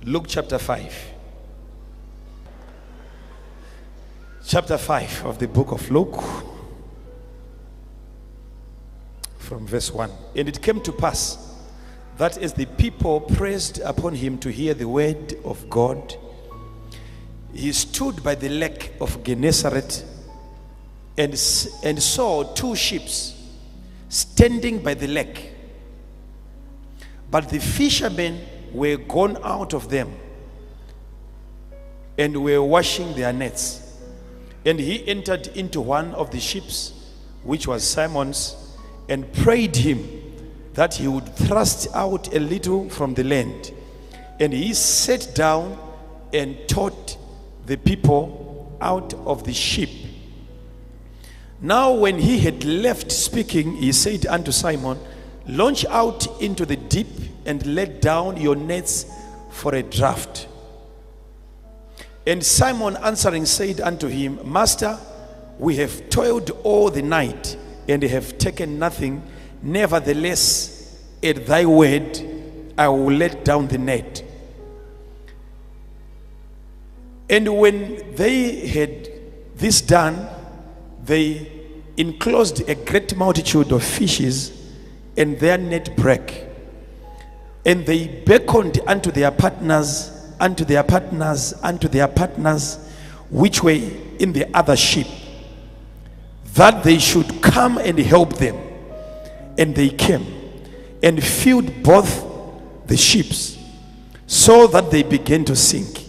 Luke chapter 5. Chapter 5 of the book of Luke, from verse 1. And it came to pass that as the people pressed upon him to hear the word of God, he stood by the lake of Gennesaret and, and saw two ships standing by the lake. But the fishermen were gone out of them and were washing their nets. And he entered into one of the ships, which was Simon's, and prayed him that he would thrust out a little from the land. And he sat down and taught the people out of the ship. Now, when he had left speaking, he said unto Simon, Launch out into the deep and let down your nets for a draught. And Simon answering said unto him, Master, we have toiled all the night and have taken nothing. Nevertheless, at thy word, I will let down the net. And when they had this done, they enclosed a great multitude of fishes, and their net brake. And they beckoned unto their partners, unto their partners, unto their partners, which were in the other ship, that they should come and help them. And they came and filled both the ships, so that they began to sink.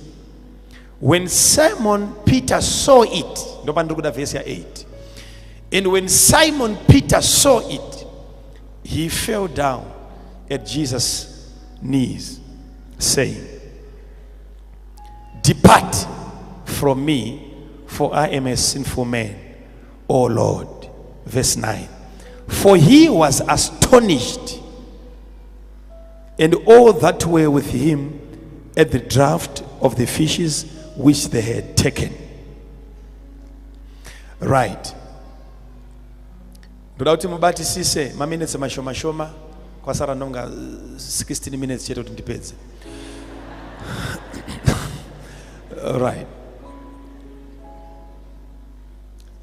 When Simon Peter saw it, ndopandiri kuda vhesi ya 8. And when Simon Peter saw it, he fell down at Jesus' knees, saying, Depart from me, for I am a sinful man, O Lord. Verse 9. For he was astonished, and all that were with him at the draught of the fishes which they had taken. Right. Ndoda kuti mubatisise maminitsi mashoma shoma kwasara ndonga 16 minutes chete kuti ndipedze. Right.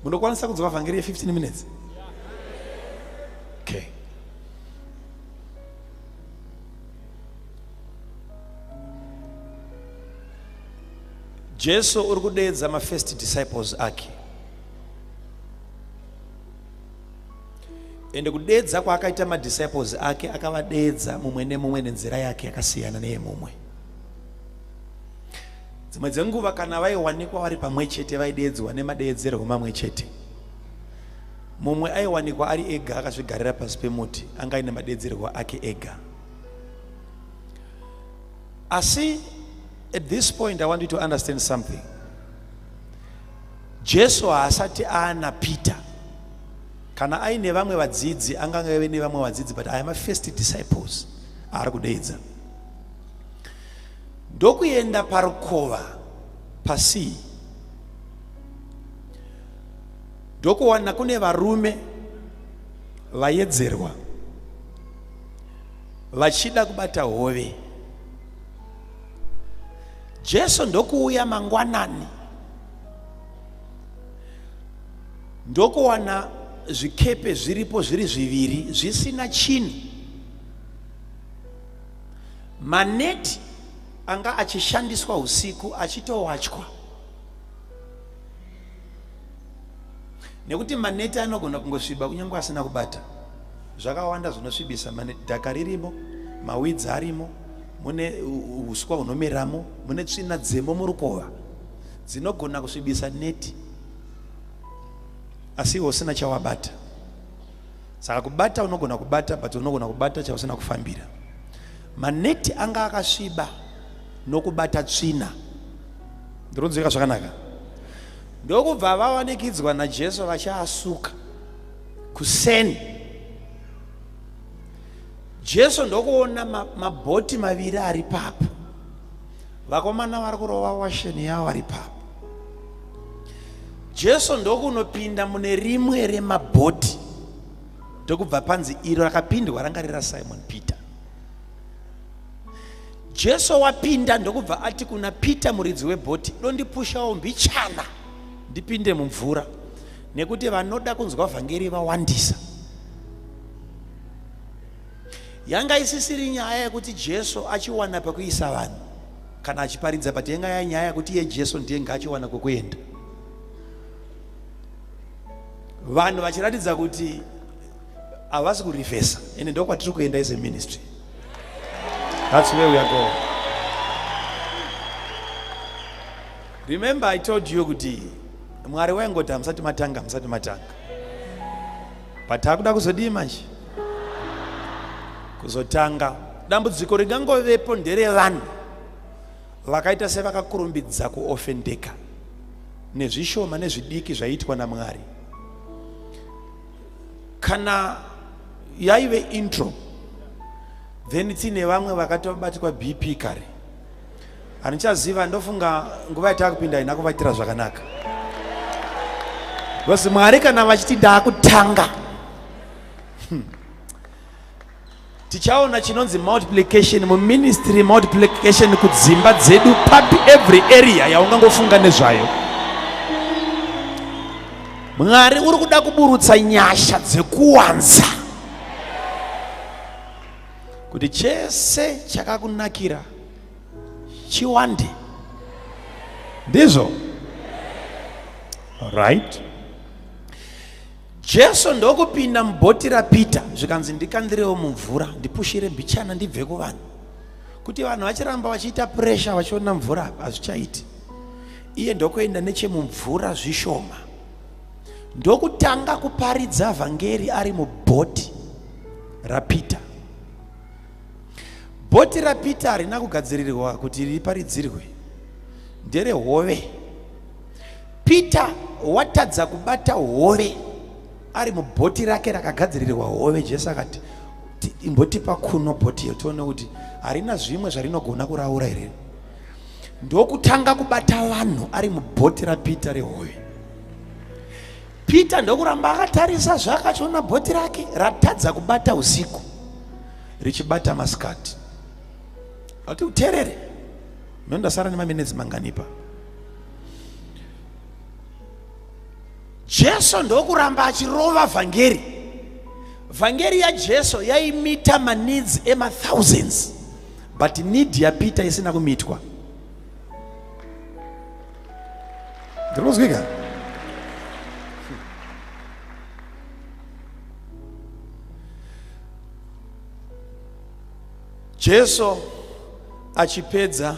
Munokwanisa kunzwa vhangeri ye15 minutes? Okay. Jesu uri kudeedza mafirst disciples ake. Ende kudeedza kwaakaita madisciples ake akavadeedza mumwe nemumwe nenzira yake yakasiyana neyemumwe. Dzimwe dzenguva kana vaiwanikwa vari pamwe chete vaideedzwa nemadeedzerwo mamwe chete. Mumwe aiwanikwa ari ega akazvigarira pasi pemuti anga aine madeedzerwo ake ega. Asi at this point I want you to understand something. Jesu haasati aana Peter. Kana aine vamwe vadzidzi anganga aive nevamwe vadzidzi but aya mafirst disciples aari kudeedza. Ndokuenda parukova pasea ndokuwana kune varume vayedzerwa vachida kubata hove. Jesu ndokuuya mangwanani ndokuwana zvikepe zviripo zviri zviviri zvisina chinhu. Maneti anga achishandiswa usiku achitowachwa nekuti maneti anogona kungosviba kunyange asina kubata. Zvakawanda zvinosvibisa maneti, dhaka ririmo, mawidzi arimo, mune uswa hunomeramo, mune tsvina dzemo murukova dzinogona kusvibisa neti, asi iwe usina chawabata. Saka kubata unogona kubata but unogona kubata chausina kufambira. Maneti anga akasviba nokubata tsvina. Ndironzwika zvakanaka. Ndokubva vawanikidzwa naJesu vachiasuka kuseni. Jesu ndokuona mabhoti maviri ari papo. Vakomana vari kurova washeni yavo vari papo. Jesu ndokunopinda mune rimwe remabhoti ndokubva panzi iro rakapindwa ranga rira Simon Peter. Jesu wapinda ndokubva ati kuna Peter muridzi webhoti, dondipushawo mbichana ndipinde mumvura, nekuti vanoda kunzwa vhangeri vawandisa. Yanga isisiri nyaya yekuti Jesu achiwana pekuisa vanhu kana achiparidza, but yanga yanyaya yekuti iye Jesu ndiye ngaachiwana kwekuenda. Vanhu vachiratidza kuti havasi kurivhesa, ende ndokwatiri kuenda as a ministry. That's where we are going. Remember I told you kuti Mwari waingoti hamusati matanga, hamusati matanga, but takuda kuzodii manje? Kuzotanga. Dambudziko ringangovepo nderevanhu vakaita sevakakurumbidza kuofendeka nezvishoma nezvidiki zvaiitwa naMwari. Kana yaive intro, then tine vamwe vakatobatwa BP kare. Handichaziva, ndofunga nguva yatakupinda haina kuvaitira zvakanaka. Because Mwari kana vachiti ndakutanga, tichaona chinonzi multiplication muministry, multiplication kudzimba dzedu, papi every area yaungangofunga nezvayo. Mwari uri kuda kuburutsa nyasha dzekuwanza kuti chese chakakunakira chiwande. Ndizvo, right? Jesu ndokupinda mubhoti raPeter, zvikanzi ndikandirewo mumvura, ndipushire mbichana ndibve kuvanhu, kuti vanhu vachiramba vachiita pressure vachiona mvura hazvichaiti. Iye ndokuenda nechemumvura zvishoma, ndokutanga kuparidza vhangeri ari mubhoti raPeter. Bhoti raPeter harina kugadzirirwa kuti riparidzirwe, nderehove. Peter watadza kubata hove ari mubhoti rake rakagadzirirwa hove. Jesu akati imbotipa kuno bhoti iyo tione kuti harina zvimwe zvarinogona kuraura here. Ndokutanga kubata vanhu ari mubhoti raPeter rehove. Peter ndokuramba akatarisa zvaakachiona bhoti rake ratadza kubata usiku richibata masikati. Ati uterere, ndasara nemaminetsi manganipa. Jesu ndokuramba achirova vhangeri. Vhangeri yaJesu yaimita maneeds emathousands, but need yaPeter isina kumitwa. Ndinozwika? Jesu achipedza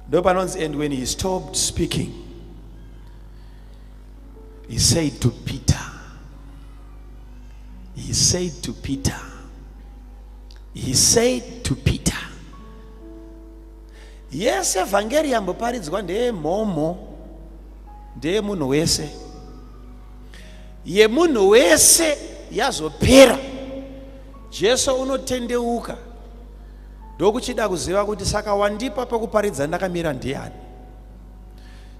ndopanonzi, and when he stopped speaking, he said to Peter, he said to Peter, he said to Peter. Yese vhangeri yamboparidzwa ndeyemhomho, ndeyemunhu wese. Yemunhu wese yazopera, Jesu unotendeuka ndokuchida kuziva kuti saka wandipa pekuparidza ndakamira ndiani.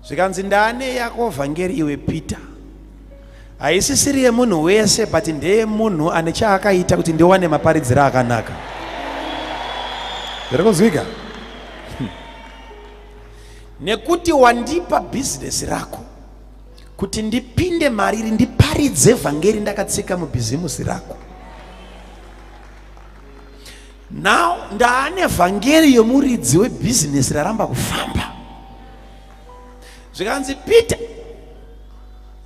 Zvikanzi ndaane yako vhangeri iwe Peter, haisisiri yemunhu wese, but ndeyemunhu ane chaakaita kuti ndiwane maparidziro akanaka. Zviri kunzwika? Nekuti wandipa bhizinesi rako kuti ndipinde mariri ndiparidze vhangeri ndakatsika mubhizimusi rako. Now ndaane vhangeri yomuridzi webhizinesi raramba kufamba. Zvikanzi Peter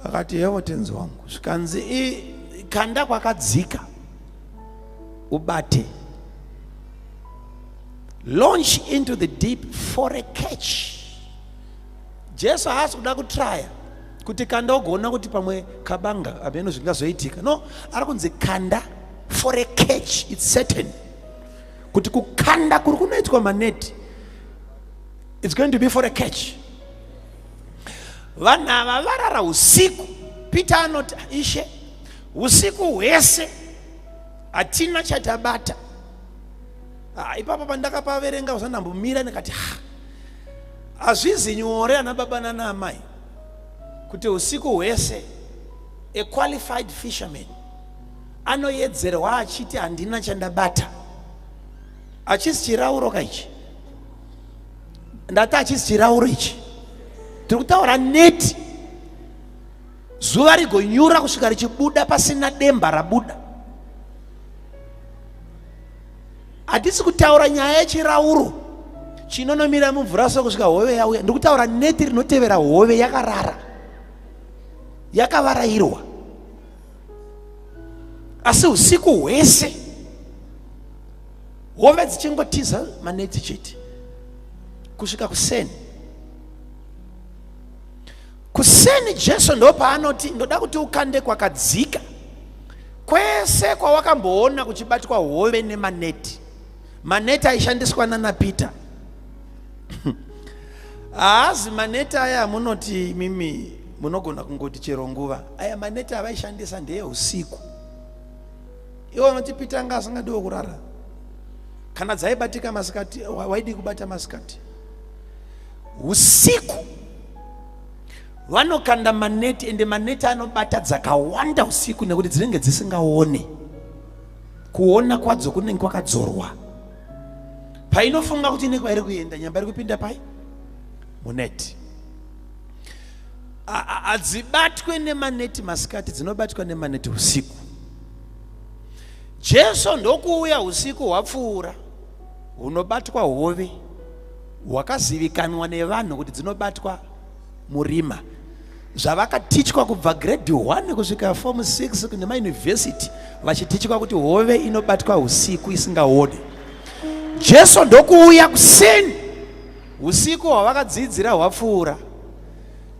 akati hevo tenzi wangu. Zvikanzi kanda kwakadzika ubate, launch into the deep for a catch. Jesu haasi kuda kutraya kuti kanda ugoona kuti pamwe kabanga hameno zvingazoitika. No, ari kunzi kanda for a catch. It's certain kuti kukanda kuri kunoitwa maneti, it's going to be for a catch. Vanhu ava varara usiku. Peter anoti ishe, usiku hwese hatina chatabata. Ipapo pandakapaverenga usandambomira ndikati hazvizi nyore ana baba nana amai kuti usiku hwese a qualified fisherman anoyedzerwa achiti handina chandabata. Hachisi chirauro ka ichi? Ndati hachisi chirauro ichi. Tiri kutaura neti. Zuva rigonyura kusvika richibuda pasina demba rabuda. Hatisi kutaura nyaya yechirauro chinonomira mumvura so kusvika hove yauya. Ndiri kutaura neti rinotevera hove yakarara, yakavarairwa. Asi usiku hwese hove dzichingotiza maneti chete kusvika kuseni. Kuseni Jesu ndopaanoti ndoda kuti ukande kwakadzika kwese kwawakamboona kuchibatwa hove nemaneti. Maneti aishandiswa nana Peter. Haazi maneti aya amunoti mimi munogona kungoti chero nguva. Aya maneti avaishandisa ndeyeusiku. Iwo anoti Peter anga asingadiwo kurara. Kana dzaibatika masikati, waidii kubata masikati? Usiku vanokanda maneti, ende maneti anobata dzakawanda usiku nekuti dzinenge dzisingaone. Kuona kwadzo kunenge kwakadzorwa. Painofunga kuti ine kwairi kuenda, nyamba iri kupinda pai? Muneti. Hadzibatwe nemaneti masikati, dzinobatwa nemaneti usiku. Jesu ndokuuya usiku hwapfuura, hunobatwa hove hwakazivikanwa nevanhu kuti dzinobatwa murima. Zvavakatichwa kubva grade 1 kusvika form 6 nemauniversity, vachitichwa kuti hove inobatwa usiku isingaone. Jesu ndokuuya kuseni, usiku hwavakadzidzira hwapfuura,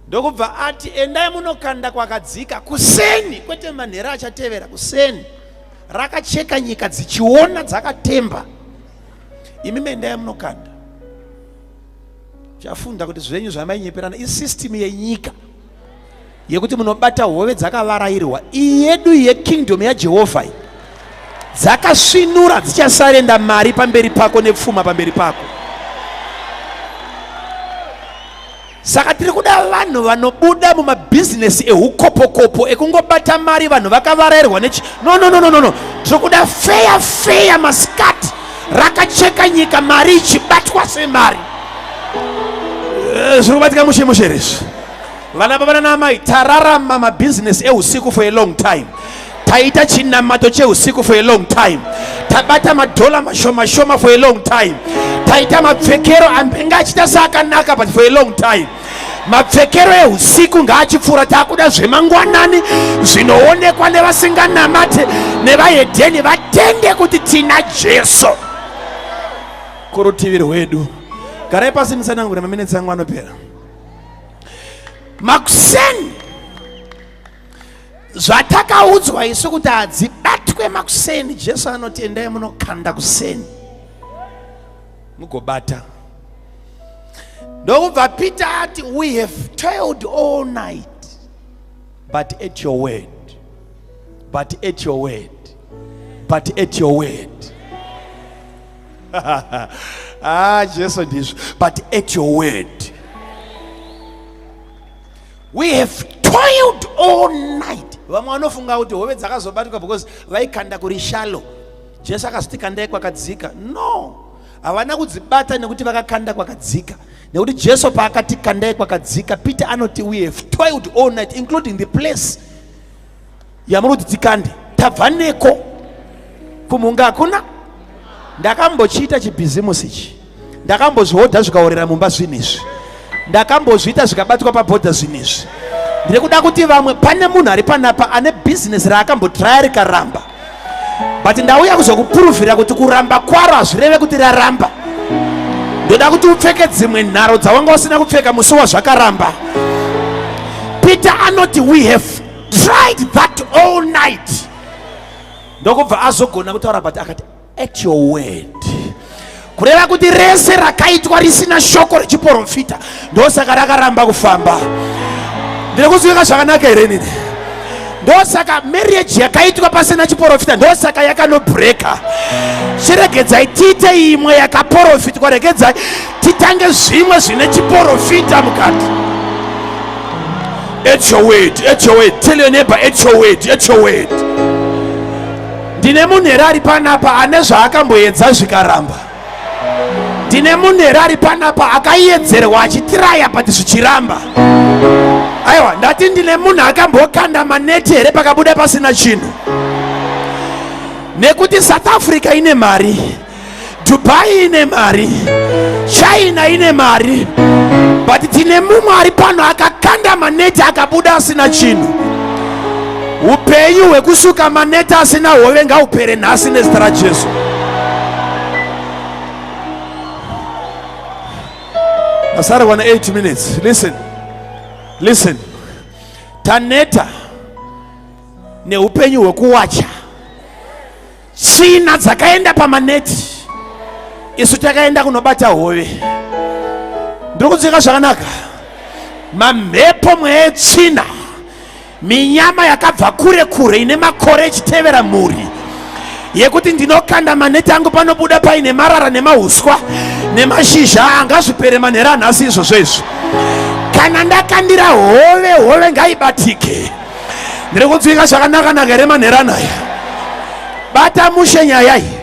ndokubva ati endai munokanda kwakadzika kuseni, kwete manhero achatevera, kuseni. Rakacheka nyika dzichiona dzakatemba. Imi endai munokanda. Chafunda kuti zvenyu zvamainyeperana isystem yenyika yekuti munobata hove dzakavarairwa. Iyi yedu yekingdom yaJehovha iyi dzakasvinura, dzichasarenda mari pamberi pako nepfuma pamberi pako. Saka tiri kuda vanhu vanobuda mumabhizinesi ehukopokopo ekungobata mari vanhu vakavarairwa nechi. No, no, no, no, no. Tiri kuda feya feya masikati rakacheka nyika, mari ichibatwa semari. Zviri kubatika mushe mushe here izvi? Vana baba nana amai, tararama mabhizinesi eusiku for a long time. Taita chinamato cheusiku for a long time. Tabata madhola mashoma shoma for a long time. Taita mapfekero ambenga achiita seakanaka but for a long time. Mapfekero eusiku ngaachipfuura, takuda zvemangwanani zvinoonekwa nevasinganamate nevahedheni vatende kuti tina Jesu kurutivi rwedu. Garai pasi musanangure, maminitsi angu anopera. Makuseni zvatakaudzwa isu kuti hadzibatwe makuseni, Jesu anoti endai munokanda kuseni mugobata. Ndokubva Peter ati we have toiled all night but at your word, but at your word, but at your word. Jesu ndizvo, but at your word. We have toiled all night. Vamwe vanofunga kuti hove dzakazobatwa because vaikanda kuri shallow. Jesu akazoti kandai kwakadzika. No, havana kudzibata nekuti vakakanda kwakadzika. Nekuti Jesu paakati kandai kwakadzika, Peter anoti we have toiled all night, including the place yamuri kuti tikande. Tabva neko kumhunga hakuna. Ndakambochiita chibhizimusi ichi, ndakambozvihodha zvikaorera mumba zvinhu izvi, ndakambozviita zvikabatwa pabhodha zvinhu izvi. Ndiri kuda kuti vamwe, pane munhu ari panapa ane bhizinesi raakambotraya rikaramba, but ndauya kuzokupuruvhira kuti kuramba kwaro hazvireve kuti raramba. Ndoda kuti upfeke dzimwe nharo dzawanga usina kupfeka musi wazvakaramba. Peter anoti we have tried that all night. Ndokubva azogona kutaura, but akati at your word. Kureva kuti rese rakaitwa risina shoko rechiprofita, ndosaka rakaramba kufamba. Ndiri kuzivika zvakanaka here nini? Ndosaka marriage yakaitwa pasina chiprofita, ndosaka yakanobreaka. Chiregedzai tiite imwe yakaprofitwa, regedzai titange zvimwe zvine chiprofita mukati. At your word, at your word. Tell your neighbor, at your word, at your word. Ndine munhu here ari panapa ane zvaakamboedza zvikaramba? Ndine munhu here ari panapa akaiedzerwa achitiraya but zvichiramba? Aiwa, ndati ndine munhu akambokanda maneti here pakabuda pasina chinhu? Nekuti South Africa ine mari, Dubai ine mari, China ine mari, but tine mumwe ari pano akakanda maneti akabuda asina chinhu. Upenyu hwekusuka maneti asina hove ngaupere nhasi nezita raJesu. Asara wana 8 minutes. Listen, listen. Taneta neupenyu hwekuwacha tsvina dzakaenda pamaneti, isu takaenda kunobata hove. Ndiri kudzika zvakanaka. Mamhepo, mweya yetsvina, minyama yakabva kure kure ine makore ichitevera mhuri yekuti ndinokanda maneti angu panobuda paine marara nemahuswa nemashizha, angazvipere manhero anhasi izvozvo izvi. Kana ndakandira hove, hove ngaibatike. Ndiri kunzwika zvakanaka naka here manhero anaya? Bata mushe nyaya iyi.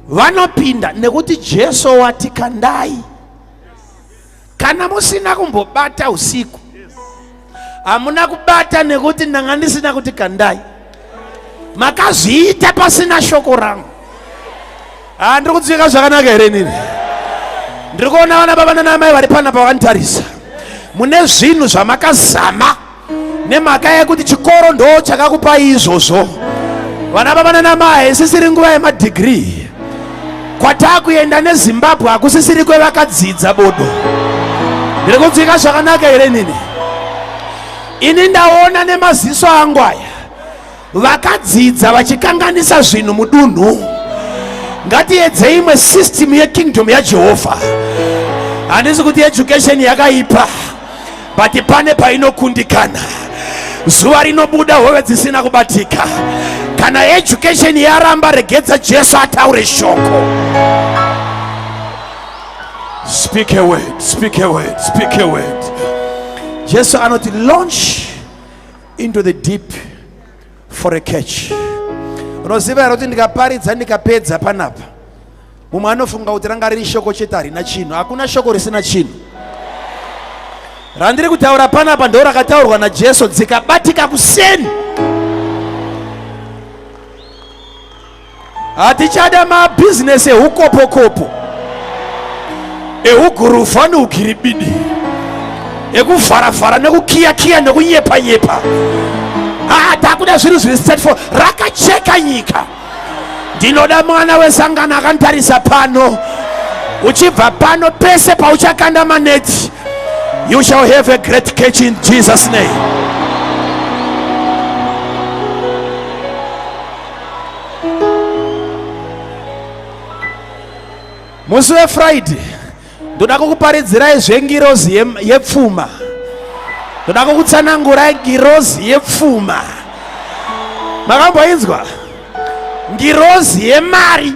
Vanopinda nekuti Jesu wati kandai. Kana musina kumbobata usiku, hamuna kubata nekuti ndanga ndisina kuti kandai. Makazviita pasina shoko rangu. Ah, ndiri kunzwika zvakanaka here nini? Ndiri kuona vana baba nana mai vari panapa vakanditarisa. Mune zvinhu zvamakazama nemhaka yekuti chikoro ndo chakakupai izvozvo. Vana baba nana mai, haisisiri nguva yemadhigirii. Kwatakuenda neZimbabwe hakusisiri kwevakadzidza bodo. Ndiri kunzwika zvakanaka here nini? Ini ndaona nemaziso angu aya vakadzidza vachikanganisa zvinhu mudunhu. Ngatiedze imwe system yekingdom yaJehovha. Handisi kuti education yakaipa, but pane painokundikana. Zuva rinobuda hove dzisina kubatika. Kana education yaramba, regedza Jesu ataure shoko. Speak a word, speak a word, speak a word. Jesu anoti launch into the deep for a catch. Unoziva here kuti ndikaparidza ndikapedza panapa, mumwe anofunga kuti ranga riri shoko chete harina chinhu. Hakuna shoko risina chinhu. Randiri kutaura panapa ndo rakataurwa naJesu, dzikabatika kuseni. Hatichada mabhizinesi ehukopokopo, ehugurufa neugiribidi, ekuvharavhara nekukiyakiya nekunyepanyepa. Ah, takuda zvinhu zviri straightforward, rakacheka nyika. Ndinoda mwana wesangano akanditarisa pano. Uchibva pano, pese pauchakanda maneti, you shall have a great catch in Jesus' name. Musi weFriday ndoda kukuparidzirai zvengirozi yepfuma. Ndoda kukutsanangurai ngirozi yepfuma. Makamboinzwa ngirozi yemari?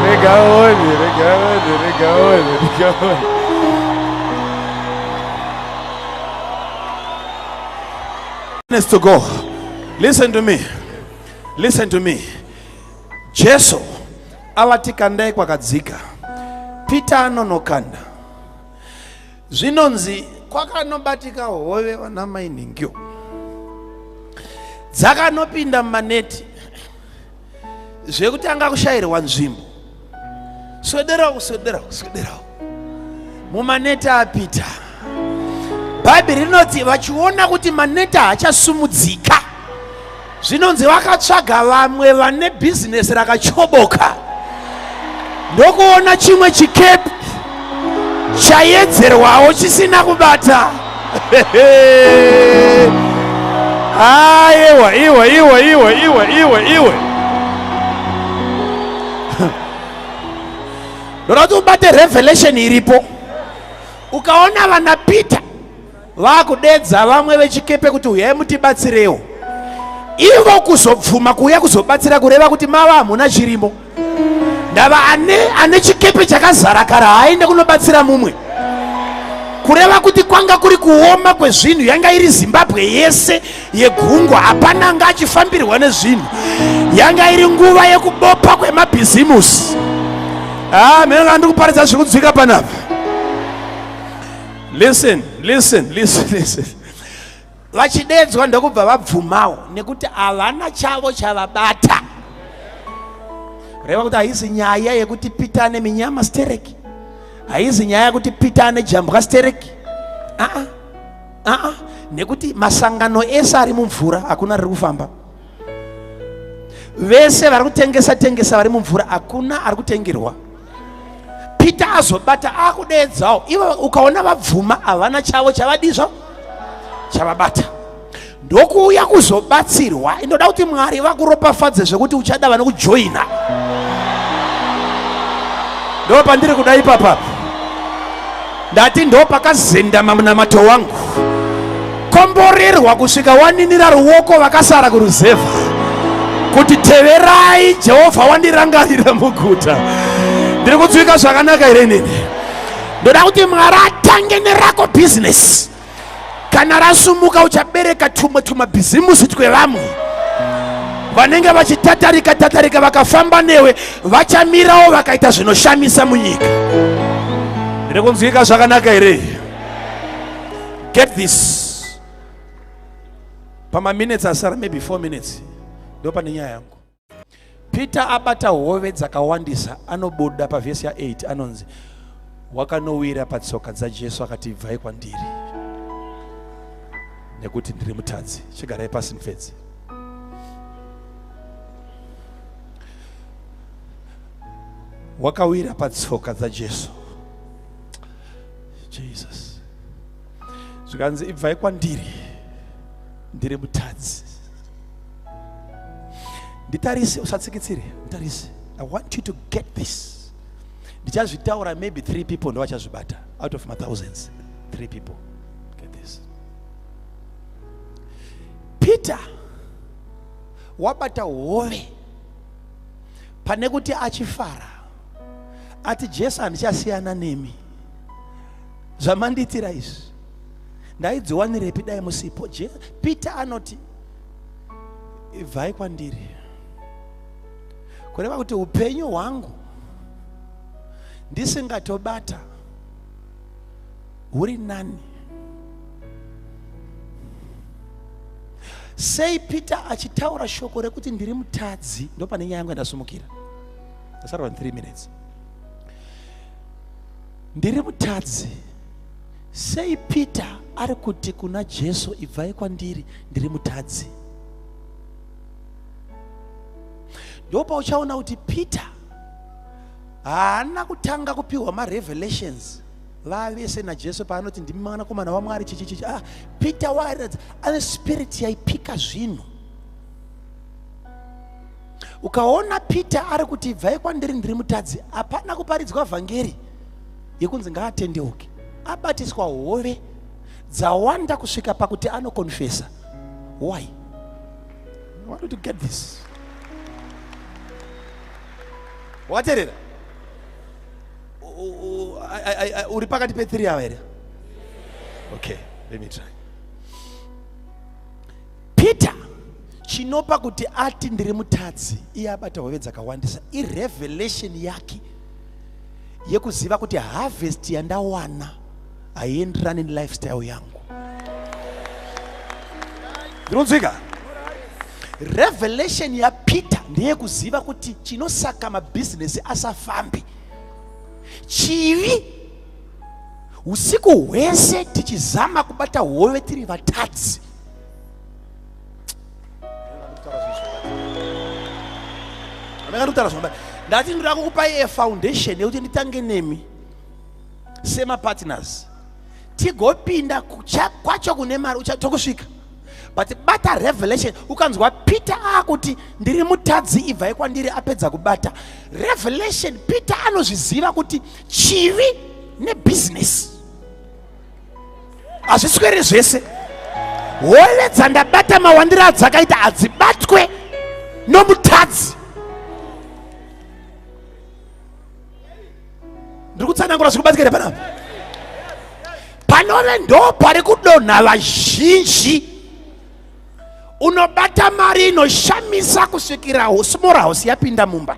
Regaone, regaone, regaone, regaone. Minutes to go. Listen to me, listen to me. Jesu avati kandai kwakadzika. Peter anonokanda. Zvinonzi kwakanobatika hove vana mainhingyo dzakanopinda mumaneti zvekutanga kushayirwa nzvimbo. Swederawo, swederawo, swederawo mumaneti aPita. Bhaibheri rinoti vachiona kuti maneti haachasumudzika, zvinonzi vakatsvaga vamwe vane bhizinesi rakachoboka, ndokuona chimwe chikepe chayedzerwawo chisina kubata. Aiwa, iwe, iwe, iwe, iwe, iwe, iwe, ndoda kuti ubate revelation iripo. Ukaona vana Peter vakudedza vamwe vechikepe kuti uyai mutibatsirewo, ivo kuzobvuma kuuya kuzobatsira, kureva kuti mava hamuna chirimo. Ndava ane chikepe chakazara kare haaende kunobatsira mumwe. Kureva kuti kwanga kuri kuoma kwezvinhu, yanga iri Zimbabwe yese yegungwa, hapana anga achifambirwa nezvinhu. Yanga iri nguva yekubopa kwemabhizimusi. Ah, mheno kana ndiri kuparidza zviri kudzika panapa. Listen, listen, listen, listen. Vachidedzwa ndokubva vabvumawo nekuti havana chavo chavabata. Reva kuti haisi nyaya yekuti Peter ane minyama stereki, haizi nyaya yekuti Peter ane jambwa stereki. Aa, aa, nekuti masangano ese ari mumvura hakuna riri kufamba. Vese vari kutengesa tengesa vari mumvura hakuna ari kutengerwa. Peter azobata akudeedzawo ivo, ukaona vabvuma havana chavo chavadizvo chavabata, ndokuuya kuzobatsirwa. Inoda kuti Mwari vakuropafadze zvekuti uchada vanokujoina. Ndo pandiri kuda ipapa, ndati ndo pakazendama munamato wangu. Komborerwa kusvika waninira ruoko vakasara kuruzevha kuti teverai Jehovha wandirangarira muguta. Ndiri kutswika zvakanaka here inini? Ndoda kuti Mwari atange nerako bhizinesi. Kana rasumuka uchabereka tumwe tumabhizimusi twevamwe vanenge vachitatarika tatarika, vakafamba newe vachamirawo vakaita zvinoshamisa munyika. Ndiri kunzwika zvakanaka here? Get this. Pamaminutes asara, maybe 4 minutes, ndo pane nyaya yangu. Peter abata hove dzakawandisa, anobuda pavhesi ya8, anonzi wakanowira patsoka dzaJesu akati, ibvai kwandiri nekuti ndiri mutadzi. Chigarai pasi mufedzi. Wakawira patsoka dzaJesu. Jesus. Zvikanzi, ibvai kwandiri, ndiri mutadzi. Nditarise, usatsikitsire, nditarise. I want you to get this. Ndichazvitaura maybe 3 people ndo vachazvibata out of my thousands. 3 people get this. Peter wabata hove, pane kuti achifara ati, Jesu handichasiyana nemi, zvamandiitira izvi ndaidziwanirepi dai musipo. Peter anoti, ibvai kwandiri, kureva kuti upenyu hwangu ndisingatobata huri nani. Sei Peter achitaura shoko rekuti ndiri mutadzi? Ndo pane nyaya yangu yandasumukira. Ndasarwa 3 minutes. Ndiri mutadzi. Sei Peter ari kuti kuna Jesu, ibvai kwandiri, ndiri mutadzi? Ndo pauchaona kuti Peter haana kutanga kupiwa marevelations vavese naJesu paanoti ndimi mwanakomana waMwari chichichichi. Ah, Peter wairatidza ane spirit yaipika zvinhu. Ukaona Peter ari kuti ibvai kwandiri ndiri mutadzi, hapana kuparidzwa vhangeri yekunzi ngaatendeuke. Abatiswa hove dzawanda kusvika pakuti anokonfesa. Why? I want you to get this. Waterera? Uri pakati pe3 ava here? Okay, let me try. Peter chinopa kuti ati ndiri mutadzi iye abata hove dzakawandisa irevelation yake yekuziva kuti harvest yandawana haienderani nelifestyle yangu. Ndinonzwika? Revelation yaPeter ndeyekuziva kuti chinosaka mabhizinesi asafambi chivi. Usiku hwese tichizama kubata hove tiri vatadzi. Ndati ndoda kukupai a foundation yekuti nditange nemi semapartners, tigopinda kwacho kune mari tokusvika. But bata revelation. Ukanzwa Peter akuti ndiri mutadzi, ibvai kwandiri, apedza kubata revelation. Peter anozviziva kuti chivi nebusiness hazviswere zvese. Hove dzandabata mawandiro adzakaita hadzibatwe nomutadzi. Ndiri kutsanangura zviri kubatikira panapa. Pane Panove ndo pari kudonha vazhinji. Unobata mari inoshamisa kusvikira small house yapinda mumba.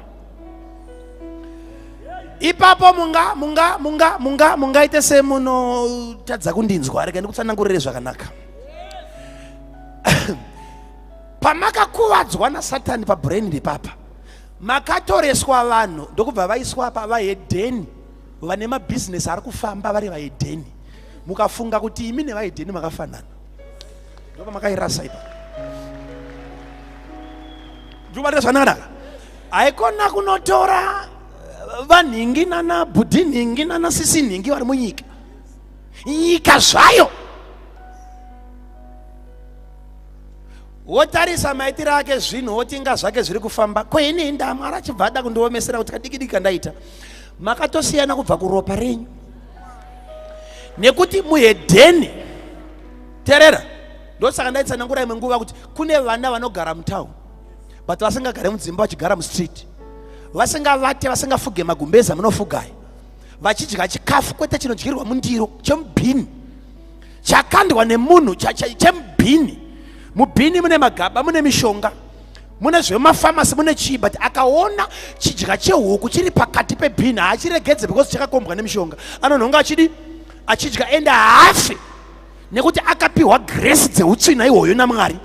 Ipapo munga munga munga munga mungaite semunotadza kundinzwa, rega ndikutsanangurire zvakanaka. Pamakakuvadzwa naSatani pabrain ndepapa makatoreswa vanhu ndokubva vaiswa pa vahedheni vane mabhizinesi ari kufamba vari vahedheni, mukafunga kuti imi nevahedheni makafanana, ndopamakairasa ipa. Ndikubatira zvakanaka. Haikona kunotora vanhingi nana bhudhi nhingi nana sisi nhingi vari munyika, nyika zvayo. Wotarisa maitiro ake zvinhu, wotinga zvake zviri kufamba. Ko ini ndamwari achibva ada kundiomesera kuti kadiki diki kandaita. Makatosiyana kubva kuropa renyu, nekuti muhedheni. Terera, ndosaka ndaitsanangura imwe nguva kuti kune vana vanogara mutown but vasingagare mudzimba, vachigara mustreet, vasingavate, vasingafuge magumbeza munofugayo, vachidya chikafu kwete chinodyirwa mundiro, chemubhini chakandwa nemunhu, chemubhini. Mubhini mune magaba, mune mishonga, mune zvemafamasi, mune chii, but akaona chidya chehuku chiri pakati pebhini haachiregedze because chakakombwa nemishonga. Anonhonga achidi achidya, ende haafi, nekuti akapiwa grace dzeutsvina ihwoyo naMwari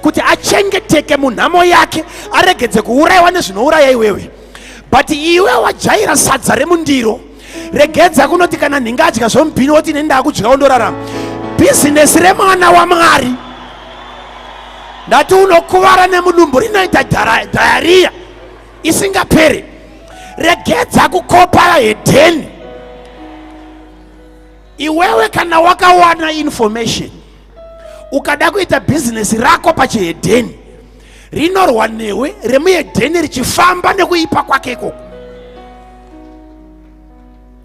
kuti achengeteke munhamo yake, aregedze kuurayiwa nezvinouraya iwewe. But iwe wajaira sadza remundiro, regedza kunoti kana nhinga adya zvomubhini woti nendaa kudya wondorarama. Bhizinesi remwana waMwari, ndati unokuvara nemudumbu rinoita dhayariya isingaperi. Regedza kukopa vahedheni. Iwewe kana wakawana information ukada kuita bhizinesi rako pachihedheni, rinorwa newe remuhedheni richifamba nekuipa kwake ikoko.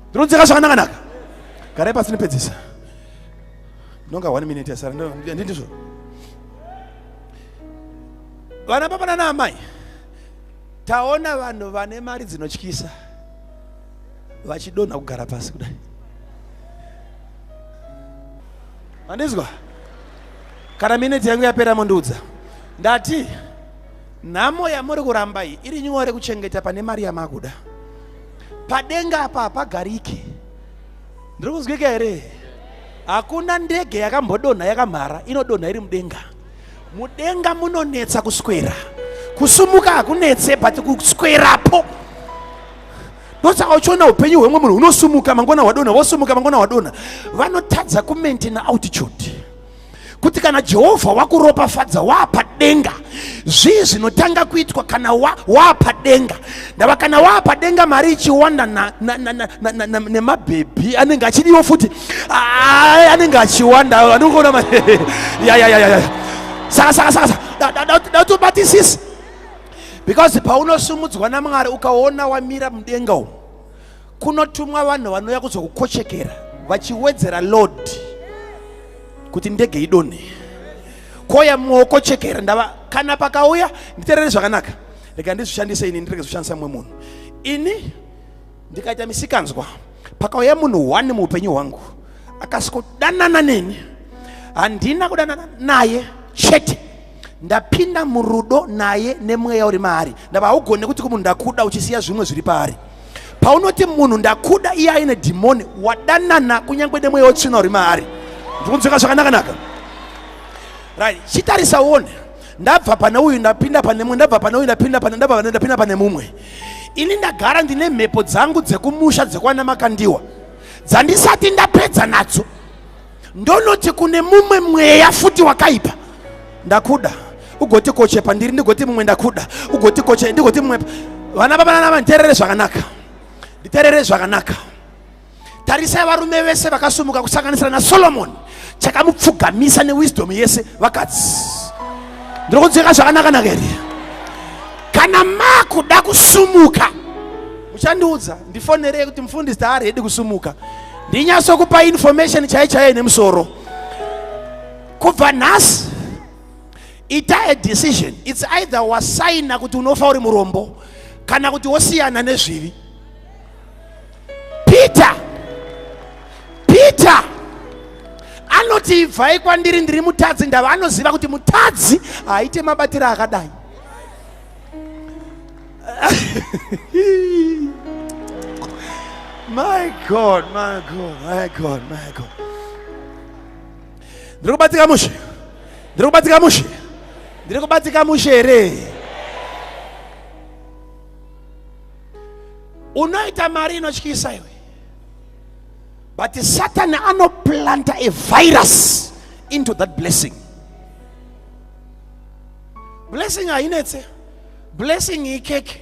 Ndinodzeka zvakanaka-naka. Garai pasi ndipedzisa. Ndonga 1 minute yasara, ndizvo. Vana baba nana amai, taona vanhu vane mari dzinotyisa vachidonha kugara pasi kudai. Mandizwa? Kana mineti yangu yapera mondiudza. Ndati nhamo yamuri kuramba iyi iri nyore kuchengeta pane mari yamakuda. Padenga apa hapagariki. Ndiri kunzwika here? Hakuna ndege yakambodonha yakamhara, inodonha iri mudenga. Mudenga munonetsa kuswera. Kusumuka hakunetse, but kuswerapo. Ndosaka uchiona upenyu hwemwe munhu hunosumuka mangwana hwadonha, wosumuka mangwana hwadonha. Vanotadza kumaintaina altitude. Kuti kana Jehovha wakuropafadza waapadenga, zvii zvinotanga kuitwa kana waapadenga? Ndava kana waapadenga mari ichiwanda nemabhebhi anenge achidiwa futi, anenge achiwanda, anongoona ya. Saka saka saka datobatisisa, because paunosumudzwa naMwari ukaona wamira mudenga umu, kunotumwa vanhu vanouya kuzokukochekera vachiwedzera load kuti ndege idonhe. Koya muokochekera ndava kana pakauya, nditerere zvakanaka, rega ndizvishandise ini, ndirege zvishandisa mumwe munhu. Ini ndikaita misikanzwa, pakauya munhu one muupenyu hwangu akasikodanana neni, handina kudanana naye chete, ndapinda murudo naye nemweya uri maari. Ndava haugone kuti kumunhu ndakuda uchisiya zvimwe zviri paari. Paunoti munhu ndakuda iye aine dhimoni, wadanana kunyange nemweya wetsvina uri maari. Ndikunzwika zvakanaka-naka? Right, chitarisa uone. Ndabva pane uyu ndapinda pane mumwe, ndabva pane uyu ndapinda pane, ndabva pane ndapinda pane mumwe. Ini ndagara ndine mhepo dzangu dzekumusha dzekwana Makandiwa dzandisati ndapedza nadzo, ndonoti kune mumwe mweya futi wakaipa ndakuda, ugoti koche pandiri, ndigoti mumwe ndakuda, ugoti koche, ndigoti mumwe. Vana baba nana nditerere zvakanaka, nditerere zvakanaka. Tarisai varume vese vakasumuka kusanganisira naSolomon, chakamupfugamisa newisdom yese vakadzi. Ndiri kunzwika zvakanaka naka here? Kana makuda kusumuka muchandiudza, ndifonerei kuti mufundisi taaredi kusumuka, ndinyatsokupa information chai chaiyo nemusoro. Kubva nhasi ita a decision. It's either wasaina kuti unofa uri murombo kana kuti wosiyana nezvivi. Peter Anoti ibvai kwandiri ndiri mutadzi, ndava anoziva kuti mutadzi haaite mabatiro akadai. My God, my God, my God, my God. Ndiri kubatika mushe, ndiri kubatika mushe, ndiri kubatika mushe here? Unoita mari inotyisa iwe, but Satan anoplanta a virus into that blessing. Blessing hainetse, blessing ikeke.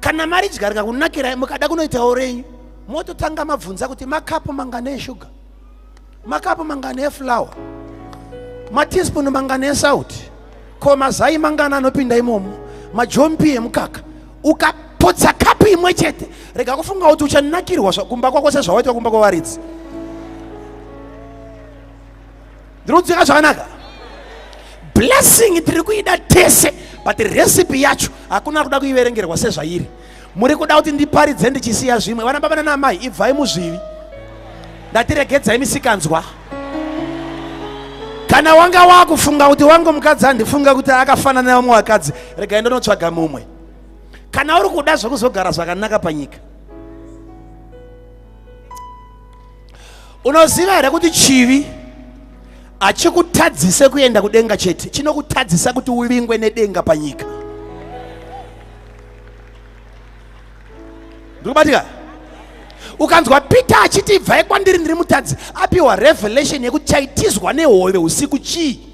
Kana mari dyarika kunakirai, mukada kunoitawo renyu, mototanga mabvunza kuti makapu mangani eshuga, makapu mangani eflour, mateaspoon mangani esauti, ko mazai mangani anopinda imomo, majompi emukaka. Ukapotsa kapu imwe chete, rega kufunga kuti uchanakirwa kumba kwako sezvawaitwa kumba kwavaridzi. Ndiri kudzika zvakanaka. Blessing tiri kuida tese, but recipe yacho hakuna kuda kuiverengerwa sezvairi. Muri kuda kuti ndiparidze ndichisiya zvimwe. Vana baba nana amai, ibvai muzvivi. Ndatiregedzai misikanzwa. Kana wanga wakufunga kuti wangu mukadzi andifunga kuti akafanana nevamwe vakadzi, regai ndonotsvaga mumwe. Kana uri kuda zvekuzogara zvakanaka panyika, unoziva here kuti chivi hachikutadzise kuenda kudenga chete, chinokutadzisa kuti uvingwe nedenga panyika. Ndikubatika? Ukanzwa Peter achiti ibvai kwandiri ndiri mutadzi, apiwa revelation yekuti chaitizwa nehove usiku chii.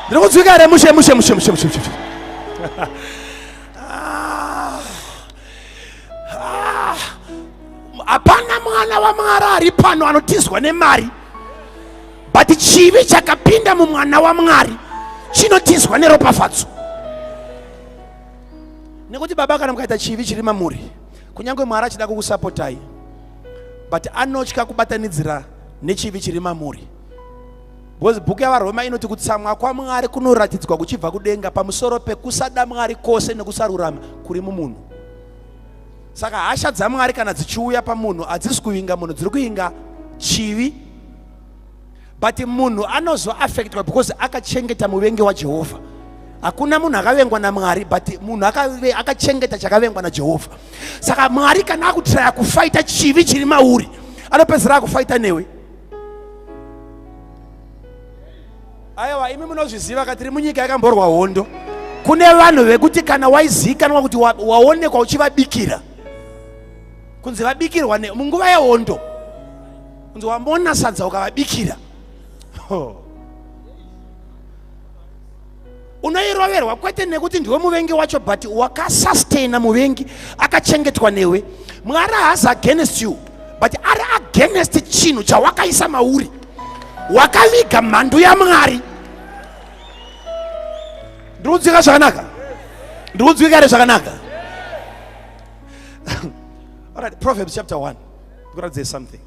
Ndiri kunzwika here? Mushe, mushe, mushe, mushe, mushe, mushe. Hapana mwana waMwari ari pano anotizwa nemari, but chivi chakapinda mumwana waMwari chinotizwa neropafadzo. Nekuti baba, kana mukaita chivi chiri mamuri, kunyange Mwari achida kukusapotai, but anotya kubatanidzira nechivi chiri mamuri, because bhuku yavaRoma inoti kutsamwa kwaMwari kunoratidzwa kuchibva kudenga pamusoro pekusada Mwari kwose nekusarurama kuri mumunhu. Saka hasha dzaMwari kana dzichiuya pamunhu, hadzisi kuvinga munhu, dziri kuvinga chivi. But munhu anozoaffectwa because akachengeta muvengi waJehovha. Hakuna munhu akavengwa naMwari, but munhu akachengeta chakavengwa naJehovha. Saka Mwari kana akutraya kufaita chivi chiri mauri, anopedzera akufaita newe. Aiwa, imi munozviziva ka, tiri munyika yakamborwa hondo. Kune vanhu vekuti kana waizivikanwa kuti waonekwa uchivabikira, kunzi vabikirwa munguva yehondo, kunzi wamona sadza ukavabikira, unoiroverwa, kwete nekuti ndiwe muvengi wacho, but wakasustaina muvengi akachengetwa newe. Mwari haazi against you, but ari against chinhu chawakaisa mauri. Wakaviga mhandu yaMwari. Ndiri kunzwika zvakanaka? Ndiri kunzwika here zvakanaka? Alright, Proverbs chapter 1. Ndikuratidze something.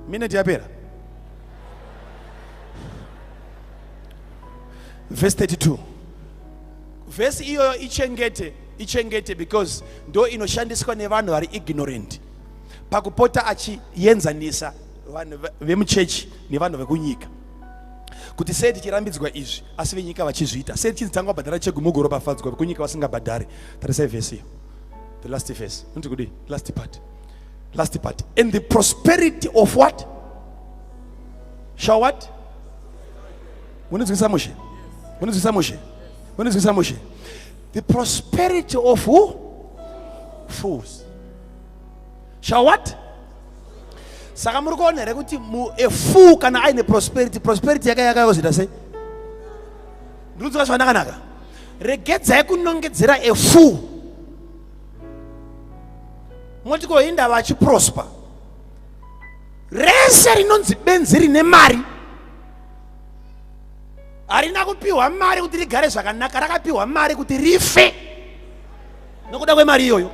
Minute yapera. Verse 32. Verse iyoyo ichengete, ichengete, because ndo inoshandiswa nevanhu vari ignorant pakupota achienzanisa vanhu vemuchechi nevanhu vekunyika, kuti sei tichirambidzwa izvi asi venyika vachizviita, sei tichinzi tanga kubhadhara chegumi ropafadzwa, vekunyika vasingabhadhari. Tarisai vhesi iyo, the last verse. Unoti kudii? Last part, last part. And the prosperity of what shall what? Munonzwisa mushe? Munonzwisa mushe? Munonzwisa mushe? The prosperity of who? Fools shall what? Saka muri kuona here kuti a fool kana aine prosperity, prosperity yake yakazoita sei? Ndinonzwa zvakanakanaka. Regedzai kunongedzera a fool moti ko indava achiprosper. Rese rinonzi benzi rine mari harina kupiwa mari kuti rigare zvakanaka, rakapiwa mari kuti rife nokuda kwemari iyoyo.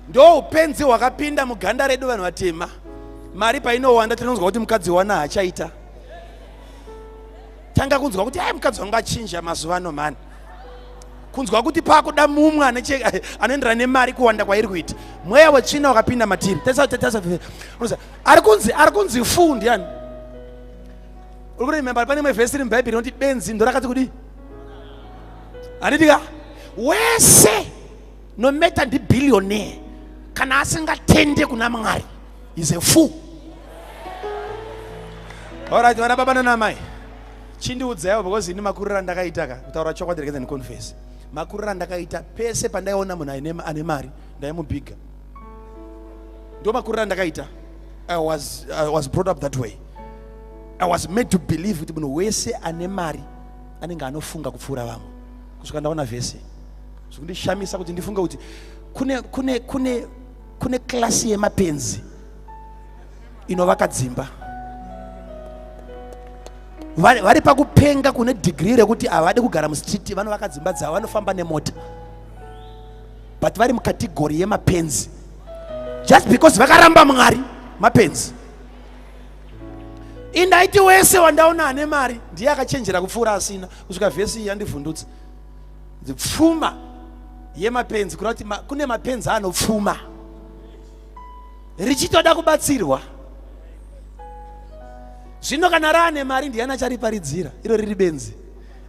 Ndo upenzi hwakapinda muganda redu vanhu vatema. Mari painowanda, tinonzwa kuti mukadzi wana haachaita. Tanga kunzwa kuti ai mukadzi wangu achinja mazuva ano mhani. Kunzwa kuti pakuda mumwe anoenderana nemari kuwanda kwairi kuita. Mweya wetsvina wakapinda matiri. Ari kunzi ari kunzi fu ndiani? Uri kuremember pane imwe vhesi iri mubhaibheri inoti benzi ndorakati kudii? Handiti ka? Wese no matter ndi billionaire kana asingatende kuna Mwari is a fool. Alright, vana baba nana mai. Chindiudzaiwo because ini makuriro andakaita ka kutaura chokwadi regedza ndiconfess. Makuriro andakaita pese pandaiona munhu aine ane mari ndaimubhiga. Ndo makuriro andakaita. I was brought up that way. I was made to believe kuti munhu wese ane mari anenge anofunga kupfuura vamwe. Kusvika ndaona vhesi. Zvekundishamisa kuti ndifunge kuti kune kune kune kune klasi yemapenzi inovaka dzimba vari pakupenga kune dhigiri rekuti havadi kugara mustreet, vanovaka dzimba dzavo, vanofamba nemota, but vari mukategori yemapenzi just because vakaramba Mwari. Mapenzi. Indaiti wese wandaona ane mari ndiye akachenjera kupfuura asina, kusvika vhesi iyi yandivhundutsa. Pfuma yemapenzi, kureva kuti kune mapenzi anopfuma richitoda kubatsirwa. Zvino kana raane mari, ndiani achariparidzira iro riri benzi?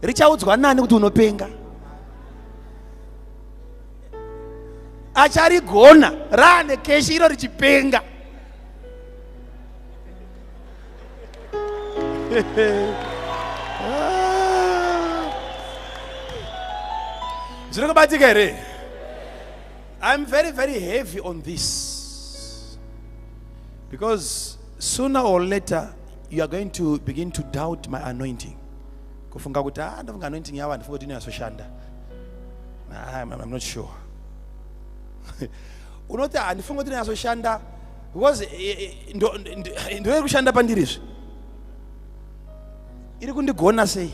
Richaudzwa nani kuti unopenga? Acharigona raane keshi iro richipenga? Zviri kubatika here? I'm very very heavy on this because sooner or later you are going to begin to doubt my anointing, kufunga kuti, ah, ndofunga anointing yavo handifunga kuti inoyasoshanda. I'm not sure. Unoti handifunga kuti inonyatsoshanda because ndoiri kushanda pandiri izvi, iri kundigona sei?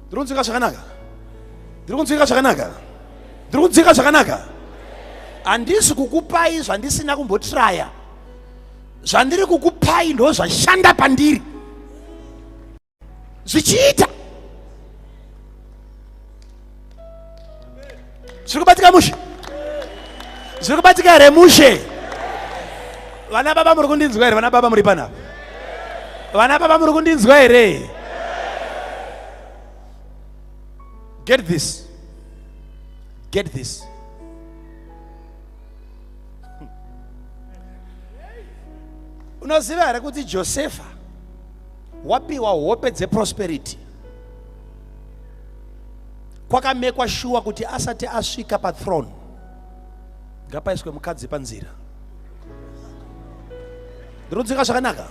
Ndiri kunzwika zvakanaka? Ndiri kunzwika zvakanaka? Ndiri kunzwika zvakanaka? Handisi kukupai zvandisina kumbotraya. Zvandiri kukupai ndo zvashanda pandiri zvichiita. Zviri kubatika mushe? Zviri kubatika here mushe? Vana baba, muri kundinzwa here? Vana baba muri panapa, vana baba muri kundinzwa here? Get this, get this. Unoziva here kuti Josefa wapiwa hope dzeprosperity, kwakamekwa shuwa kuti asati asvika pathrone ngapaiswe mukadzi panzira? Ndinodzika zvakanaka?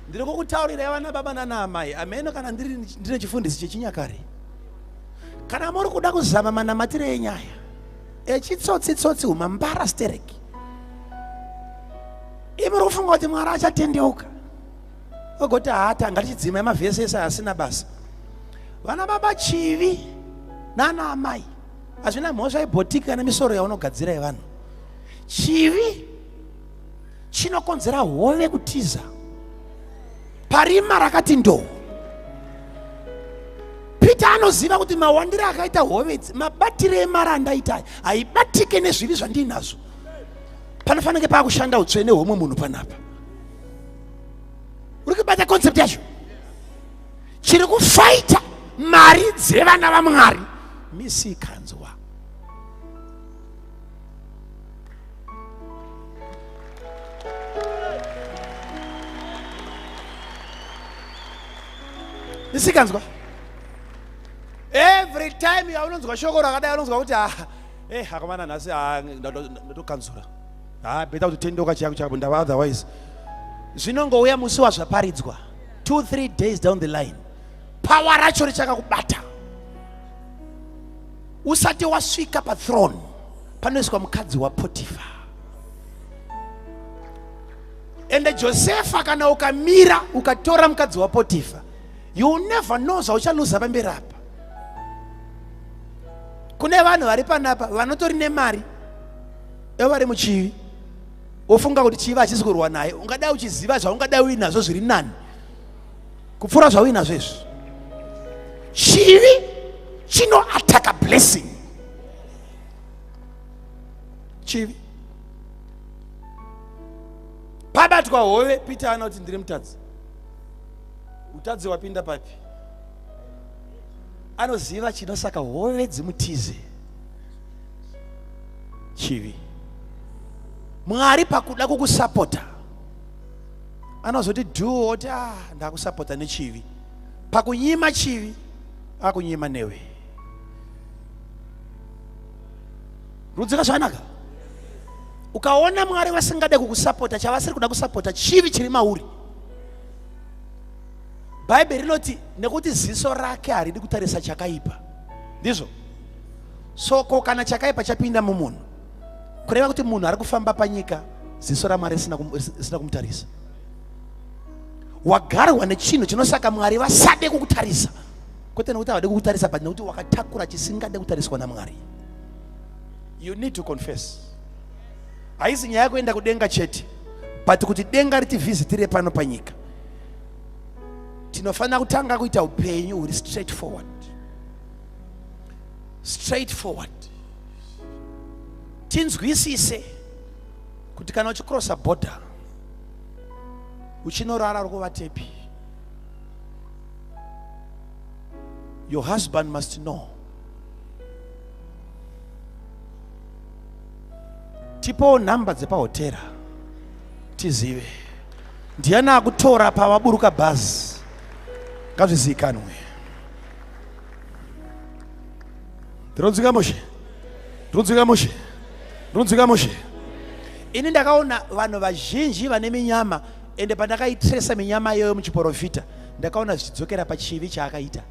Ndiri kukutaurirai, vana baba nana amai, ameno kana ndine chifundisi chechinyakare, kana muri kuda kuzama manamatiro enyaya echitsotsi-tsotsi, umambara stereki, imi muri kufunga kuti Mwari achatendeuka ogoti, hata ngatichidzima mavhesi ese asina basa. Vana baba, chivi nana amai hazvina mhosva yebhotiki kana misoro yaunogadzira yevanhu. Chivi chinokonzera hove kutiza parima rakati ndoo. Peter anoziva kuti mawandiro akaita hove idzi, mabatiro emari andaita haibatike nezvivi zvandinazvo. Panofanike paakushanda utsvene hwomwe munhu panapa. Uri kubata concept yacho? Chiri kufaita mari dzevana vaMwari misikanzwa. Misikanzwa. Every time yaunonzwa shoko rakadai, unonzwa kuti, ah, eh, akomana, nhasi, ah, ndatokanzura. Ah, better kuti tendeuka chako chako ndava, otherwise zvinongouya musi wazvaparidzwa, 2 3 days down the line power racho richakakubata. Usati wasvika pathrone, panoiswa mukadzi waPotifa. Ende Josefa, kana ukamira ukatora mukadzi waPotifa, you will never know zvauchaluza pamberi apa. Kune vanhu vari panapa vanotori nemari ivo vari muchivi, wofunga kuti chivi hachisi kurwa naye. Ungadai uchiziva zvaungadai uinazvo zviri nani. Kupfuura zvauinazvo izvi. Chivi chinoataka blessing. Chivi. Pabatwa hove, Peter anoti ndiri mutadzi. Utadzi wapinda papi? Anoziva chinosaka hove dzimutize. Chivi. Mwari pakuda kukusapota anozoti dhuu oti ah ndakusapota nechivi. Pakunyima chivi akunyima newe. Rudzika zvakanaka. Ukaona Mwari vasingade kukusapota, chavasiri kuda kusapota chivi chiri mauri. Bhaibheri rinoti nekuti ziso rake haridi kutarisa chakaipa. Ndizvo. Soko kana chakaipa chapinda mumunhu, kureva kuti munhu ari kufamba panyika ziso raMwari risina kumutarisa. Wagarwa nechinhu chinosaka Mwari vasade kukutarisa. Kwete nekuti havade kukutarisa, but nekuti wakatakura chisingade kutariswa naMwari. You need to confess. Haisi nyaya yekuenda kudenga chete, but kuti denga ritivhizitire pano panyika, tinofanira kutanga kuita upenyu huri straight forward. Straight forward. Tinzwisise kuti kana uchikrosa border uchinorara uri kuvatepi. Your husband must know. Tipowo nhamba dzepahotera tizive ndiani akutora pavaburuka bhazi, ngazvizivikanwe. Ndinonzwika mushe, ndinonzwika mushe, ndinonzwika mushe. Ini ndakaona vanhu vazhinji vane minyama, ende pandakaitresa minyama iyoyo muchiporofita ndakaona zvichidzokera pachivi chaakaita.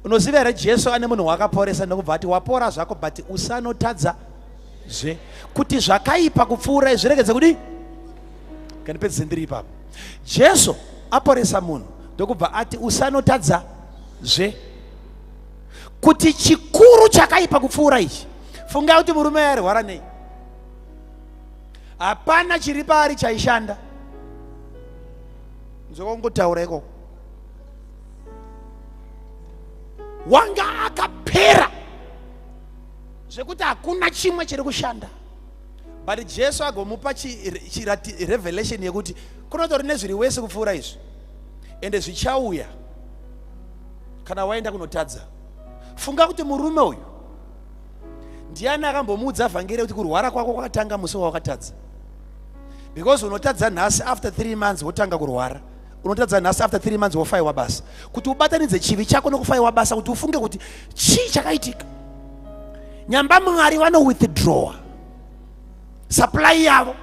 Unoziva here Jesu ane munhu waakaporesa ndokubva ati wapora zvako but usanotadza zve, kuti zvakaipa kupfuura izvi zviregedze kudii? Kandipedzise ndiri ipapo. Jesu aporesa munhu ndokubva ati usanotadza zve, kuti chikuru chakaipa kupfuura ichi. Fungai kuti murume airwara nei? Hapana chiri paari chaishanda. Nzokongotaura ikoko. Wanga akapera zvekuti hakuna chimwe chiri kushanda. But Jesu agomupa revelation yekuti kunotori nezviri wese kupfuura izvi, ende zvichauya kana waenda kunotadza. Funga kuti murume uyu ndiani akambomuudza vhangeri kuti kurwara kwako kwakatanga musi wawakatadza? Because unotadza nhasi, after 3 months wotanga kurwara. Unotadza nhasi, after 3 months wofaiwa basa. Kuti ubatanidze chivi chako nokufaiwa basa, kuti ufunge kuti chii chakaitika. Nyamba Mwari vano withdraw supply yavo,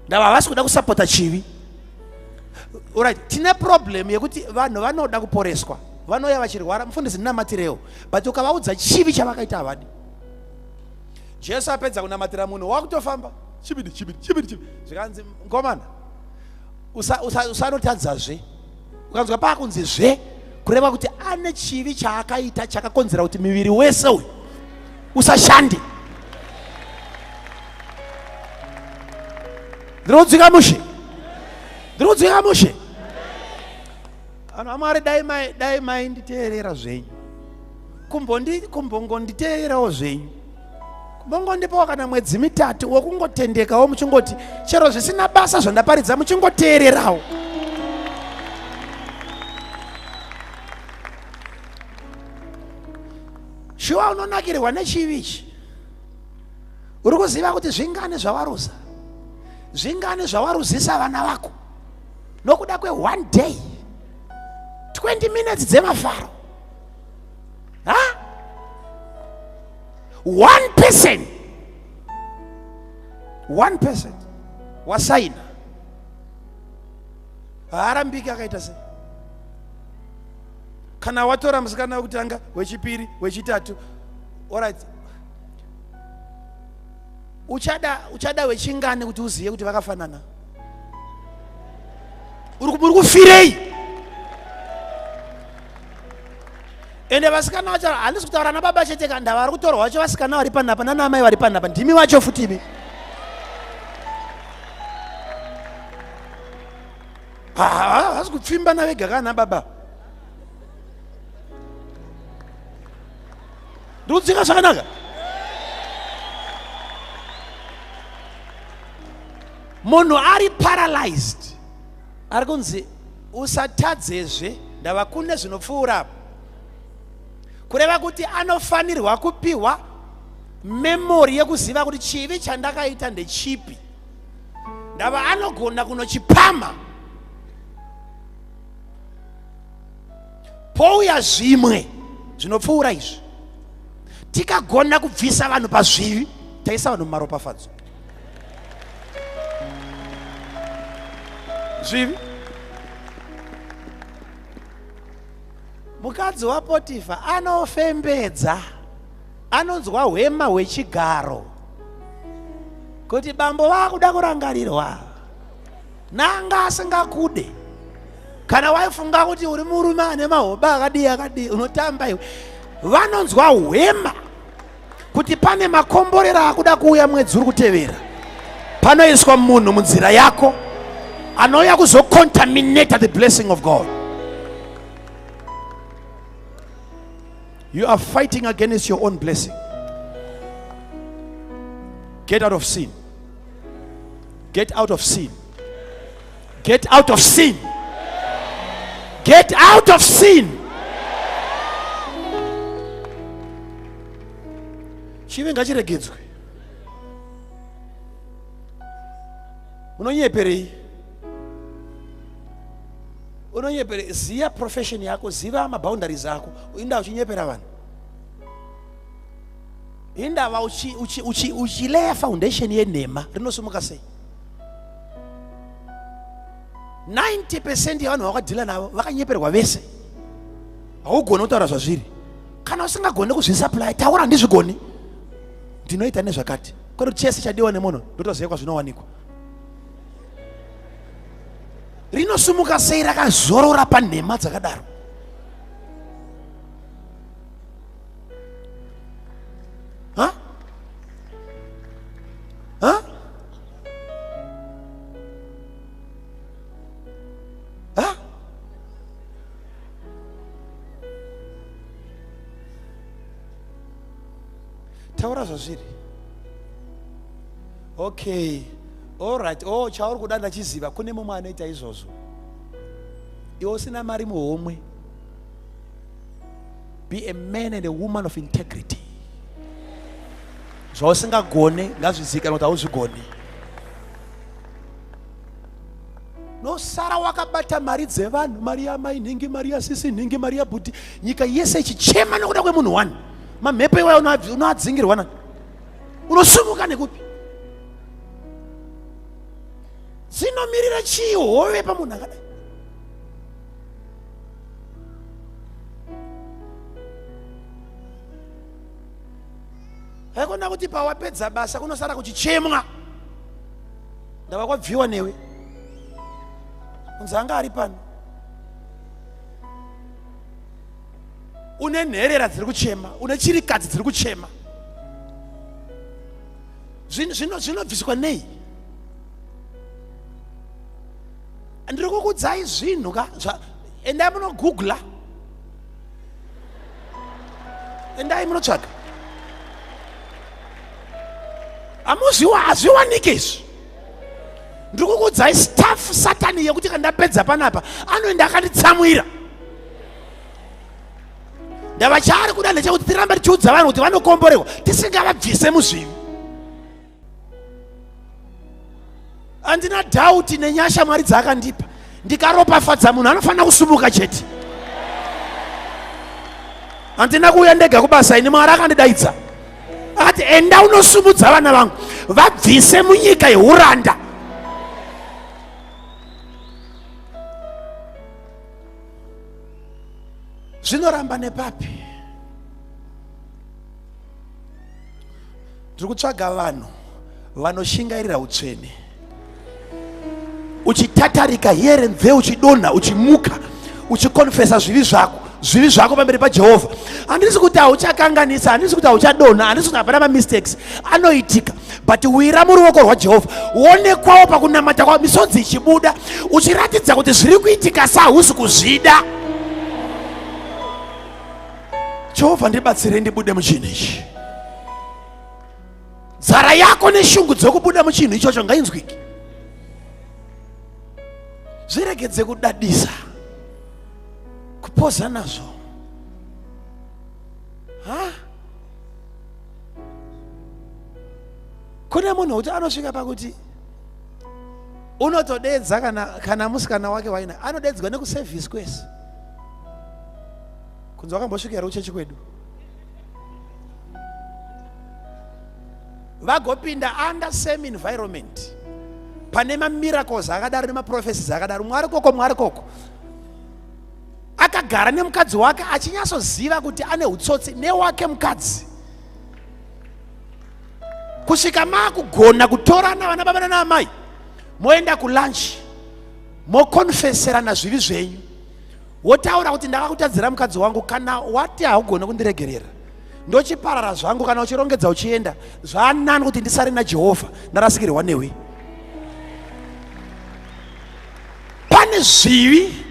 ndava havasi kuda kusapota chivi. Alright, tine problem yekuti vanhu vanoda kuporeswa, vanouya vachirwara, mufundisi ndinamatirewo, but ukavaudza chivi chavakaita havadi. Jesu apedza kunamatira munhu wakutofamba chibidi chibidi chibidi chibidi, zvikanzi ngomana usanotadzazve. Ukanzwa paakunzi zve, kureva kuti ane chivi chaakaita chakakonzera kuti miviri wese uyu usashande. Ndinodzika mushe, ndinodzika mushe. Vanhu vaMwari, dai mainditeerera zvenyu, kumbongonditeererawo zvenyu, kumbongondipawo kana mwedzi mitatu wekungotendekawo, muchingoti chero zvisina basa zvandaparidza muchingoteererawo. Shuwa unonakirwa nechivi ichi. Uri kuziva kuti zvingani zvawaruza, zvingani zvawaruzisa vana vako nokuda kwe 1 day 20 minutes dzemafaro. Ha? One person, one person wasaina, haarambiki akaita sei? Kana watora musikana wekutanga, wechipiri, wechitatu, alright, uchada wechingani kuti uzive kuti vakafanana? Uri kufirei? Ende vasikana vacho handisi kutaura nababa chete, kana vari kutorwa vacho vasikana vari panapa nana amai vari panapa, ndimi vacho futi imi. Havasi kupfimbana vega kana baba. Ndikudzika zvakanaka. Munhu ari paralyzed ari kunzi usatadzezve, ndava kune zvinopfuura apo. Kureva kuti anofanirwa kupiwa memory yekuziva kuti chivi chandakaita ndechipi, ndava anogona kunochipama pouya zvimwe zvinopfuura izvi. Tikagona kubvisa vanhu pazvivi, taisa vanhu mumaropafadzo. Zvivi. Mukadzi waPotifa anofembedza, anonzwa hwema hwechigaro kuti bambo vakuda kurangarirwa, nanga asingakude. Kana waifunga kuti uri murume ane mahoba akadii akadii, unotamba iwe. Vanonzwa hwema kuti pane makomborero akuda kuuya mwedzi uri kutevera. Panoiswa munhu munzira yako anouya kuzocontaminate the blessing of God. You are fighting against your own blessing. Get out of sin. Get out of sin. Get out of sin. Get out of sin. Chivi ngachiregedzwe. Unonyeperei? Unonyeperei? Ziya profession yako, ziva maboundaries ako. Inda uchinyepera vanhu. Indava uchileya foundation yenhema, rinosumuka sei? 90% yevanhu vakadhila navo vakanyeperwa vese. Haugoni kutaura zvazviri. Kana usingagoni kuzvisupply, taura handizvigoni, ndinoita nezvakati. Kwete kuti chese chadiwa nemunhu ndotoziva kwazvinowanikwa. Rinosumuka sei rakazorora panhema dzakadaro? Ha? Ha? Ha? Taura zvazviri. Okay. All right. Oh, chauri kuda ndachiziva. Kune mumwe anoita izvozvo. Iwe usina mari muhomwe. Be a man and a woman of integrity. Zvausingagone ngazvizikanwe kuti hauzvigoni. Nosara wakabata mari dzevanhu, mari yamai nhingi, mari yasisi nhingi, mari yabhuti, nyika yese ichichema nokuda kwemunhu one. Mamhepo iwayo unoadzingirwa nani? Unosumuka nekupi? Dzinomirira chii hove pamunhu akadai? Haikona kuti pawapedza basa kunosara kuchichemwa, ndava kwabviwa newe, kunzi anga ari pano. Une nherera dziri kuchema, une chirikadzi dziri kuchema. Zvinobviswa nei? Ndiri kukudzai zvinhu ka, endai munogoogla, endai munotsvaga. Hamuziwa, hazviwanike izvi. Ndiri kukudzai staff satani yekuti kana ndapedza panapa anoenda akanditsamwira. Ndava chaari kuda ndechekuti tirambe tichiudza vanhu kuti vanokomborerwa tisingavabvise muzvivi. Handina dhauti nenyasha Mwari dzaakandipa. Ndikaropafadza munhu anofanira kusumuka chete. Handina kuuya ndega kubasa ini, Mwari akandidaidza akati enda unosumudza vana vangu vabvise munyika yeuranda. Zvinoramba nepapi? Ndiri kutsvaga vanhu vanoshingairira utsvene. Uchitatarika here and there, uchidonha, uchimuka, uchikonfesa zvivi zvako. zvivi zvako pamberi paJehovha. Handisi kuti hauchakanganisa, handisi kuti hauchadonha, handisi kuti hapana mamistakes anoitika, but wira muruoko rwaJehovha, wonekwawo pakunamata kwako, misodzi ichibuda, uchiratidza kuti zviri kuitika sahusi kuzvida. Jehovha, ndibatsirei ndibude muchinhu ichi. Nzara yako neshungu dzokubuda muchinhu ichocho ngainzwike. Zviregedze kudadisa, kupoza nazvo. Ha? Kune munhu wekuti anosvika pakuti unotodedza kana musikana wake waina anodedzwa nekusevhisi kwese. Kunzi wakambosvika here kuchechi kwedu? Vagopinda under same environment pane mamiracles akadaro nemaprophecies akadaro. Mwari koko, Mwari koko. Akagara nemukadzi wake achinyatsoziva kuti ane utsotsi newake mukadzi, kusvika maakugona kutorana vana baba nana amai, moenda kulunch, mokonfeserana zvivi zvenyu, wotaura kuti ndakakutadzira mukadzi wangu, kana wati haugone kundiregerera ndochiparara zvangu, kana uchirongedza uchienda, zvaanani kuti ndisare naJehovha ndarasikirwa newe. Pane zvivi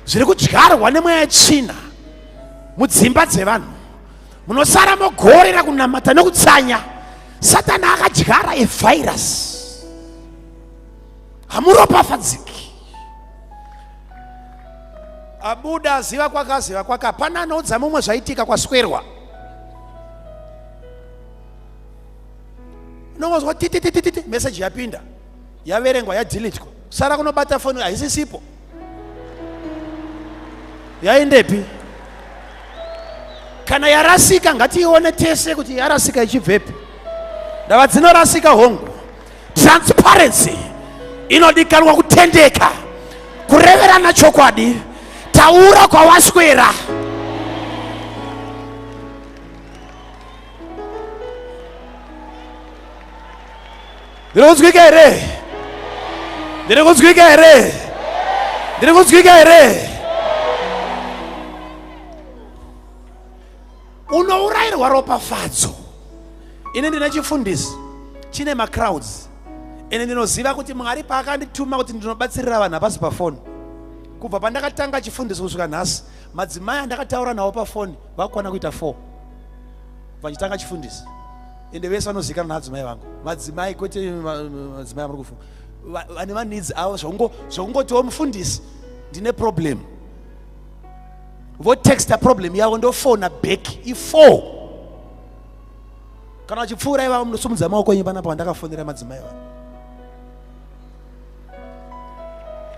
zviri kudyarwa nemweya yetsvina mudzimba dzevanhu, munosara mogorera kunamata nekutsanya. Satani akadyara evirus, hamuropafadziki. Abuda aziva kwakaziva kwake, hapana anoudza mumwe zvaitika kwaswerwa. Unongozwa tititititi, meseji yapinda, yaverengwa, yadelitwa, sara kunobata foni haisisipo, yaendepi? Kana yarasika ngatiione tese kuti yarasika ichibvepi. Ndava dzinorasika hongu. Transparency inodikanwa, kutendeka, kureverana chokwadi, taura kwawaswera. Ndiri kunzwika here? Ndiri kunzwika here? Ndiri kunzwika here? Unourayirwa ropafadzo. Ini ndine chifundisi chine macrowds, ende ndinoziva kuti Mwari paakandituma kuti ndinobatsirira vanhu hapasi pafoni. Kubva pandakatanga chifundisi kusvika nhasi, madzimai andakataura nawo pafoni vakukwana kuita 4 vachitanga chifundisi, ende vese vanozivikanwa naadzimai vangu. Madzimai, kwete madzimai amuri kufunga, vane maneeds avo, zvokungotiwo mufundisi ndine problem, votexta problem yavo, ndofona back i4. Kana vachipfuura ivavo, munosumudza maoko enyu panapa vandakafonera madzimai vangu.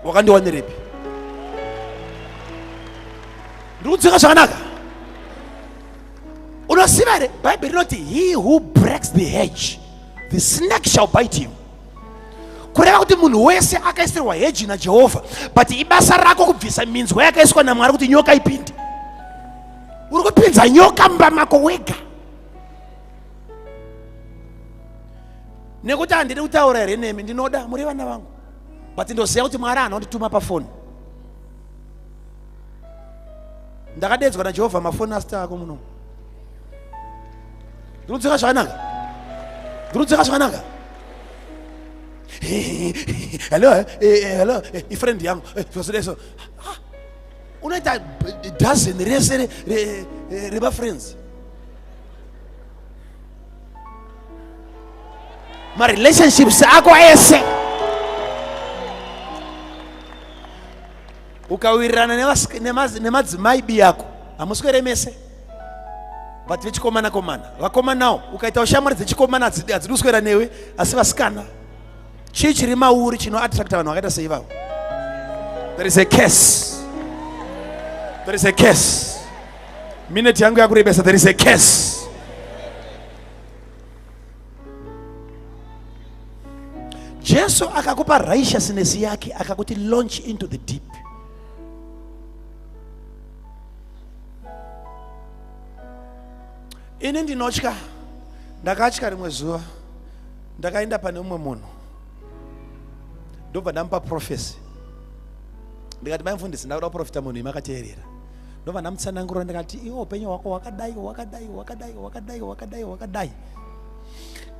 Wakandiwanirepi? Ndiri kudzika zvakanaka. Unoziva here, Bhaibheri rinoti he who breaks the hedge, the snake shall bite him. Kureva kuti munhu wese akaisirwa heji naJehovha, but ibasa rako kubvisa minzwa yakaiswa naMwari kuti nyoka ipinde. Uri kupinza nyoka mumba mako wega. Nekuti handidi kutaura here nemi, ndinoda muri vana vangu, but ndoziva kuti Mwari anondituma pafoni. Ndakadedzwa naJehovha mafoni asita ako muno. Ndinodzika zvakanaka, ndinodzika zvakanaka. Hello, hello, ifriend yangu zvosideso. Unoita dozen rese remafriends, marelationships ako ese. Ukawirirana nemadzimai biyako, hamuswere mese, but vechikomana komana, vakomanawo ukaita ushamwari dzechikomana hadzidi kuswera newe, asi vasikana. Chii chiri mauri chinoattracta vanhu vakaita seivavo? There is a case, there is a case. Minute yangu yakurebesa. There is a case. Jesu akakupa righteousness yake, akakuti launch into the deep. Ini ndinotya, ndakatya rimwe zuva ndakaenda pane umwe munhu, ndobva ndamupa prophecy, ndikati, mai mufundisi, ndakuda kuprofita munhu imakateerera. Ndobva ndamutsanangurira ndikati iwe upenyu hwako hwakadai hwakadai hwakadai hwakadai hwakadai hwakadai.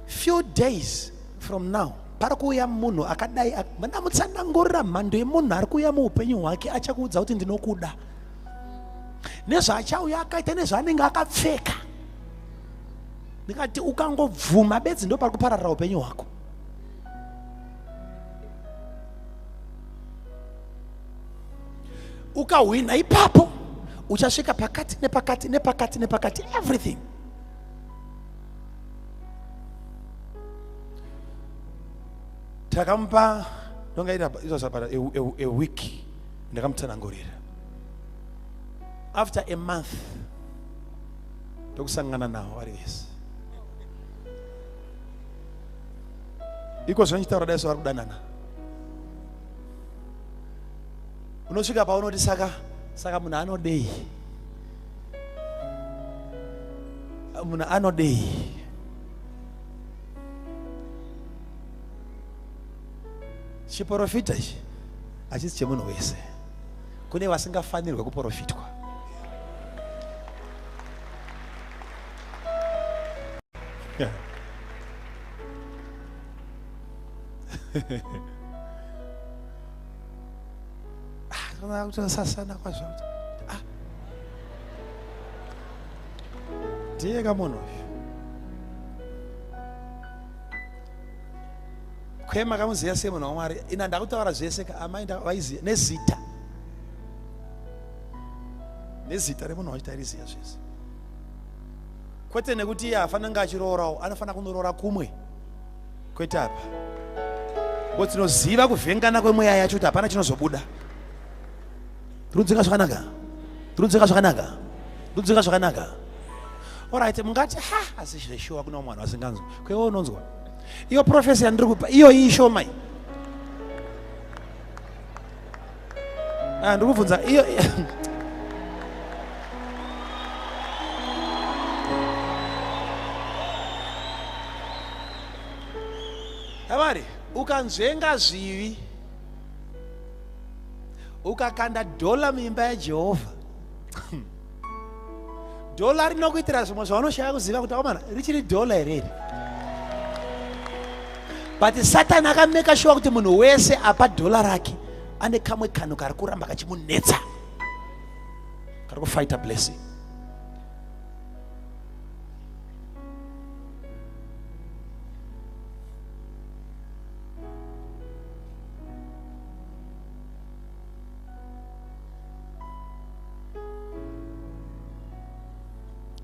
Few days from now pari kuuya munhu akadai. Ndamutsanangurira mhando yemunhu ari kuuya muupenyu hwake achakuudza kuti ndinokuda nezvaachauya akaita nezvaanenge akapfeka. Ndikati ukangobvuma bedzi ndo pari kupararira upenyu hwako. Ukahwina ipapo uchasvika pakati nepakati nepakati nepakati everything. Takamupa ndongaita izvazvapara a week ndakamutsanangurira. After a month ndokusangana navo vari vese. Iko zvino ndichitaura dai so vari kudanana. Unosvika paunoti saka saka munhu anodei? Munhu anodei? Chiporofita ichi hachisi chemunhu wese. Kune vasingafanirwe kuporofitwa. Yeah. Sasana kwazvo. Ah. Ndiye kamunhu uyu. Kwema kamuziya sei munhu waMwari? Ina ndakutaura zvese ka amai vaiziya nezita. Nezita remunhu wacho tairiziya zvese. Kwete nekuti iye haafanira kunge achiroorawo, anofanira kunoroora kumwe. Kwete apa. Ngo tinoziva kuvhengana kwemweya yacho kuti hapana chinozobuda. Tirudzika zvakanaka. Tirudzika zvakanaka. Tirudzika zvakanaka. Alright, mungati ha asi zveshuwa kuna mwana asinganzwi. Kwewe unonzwa. Iyo prophecy yandiri kupa iyo ishoma iyi. Ah, ndiri kubvunza iyo Avari, ukanzvenga zvivi ukakanda dhola muimba yaJehovha dhola rinokuitira zvimwe zvaunoshaya kuziva kuti akomana richiri dhola here iri. But Satani akameka shuwa kuti munhu wese apa dhola rake ane kamwe kanhu kari kuramba kachimunetsa, kari kufighta blessing.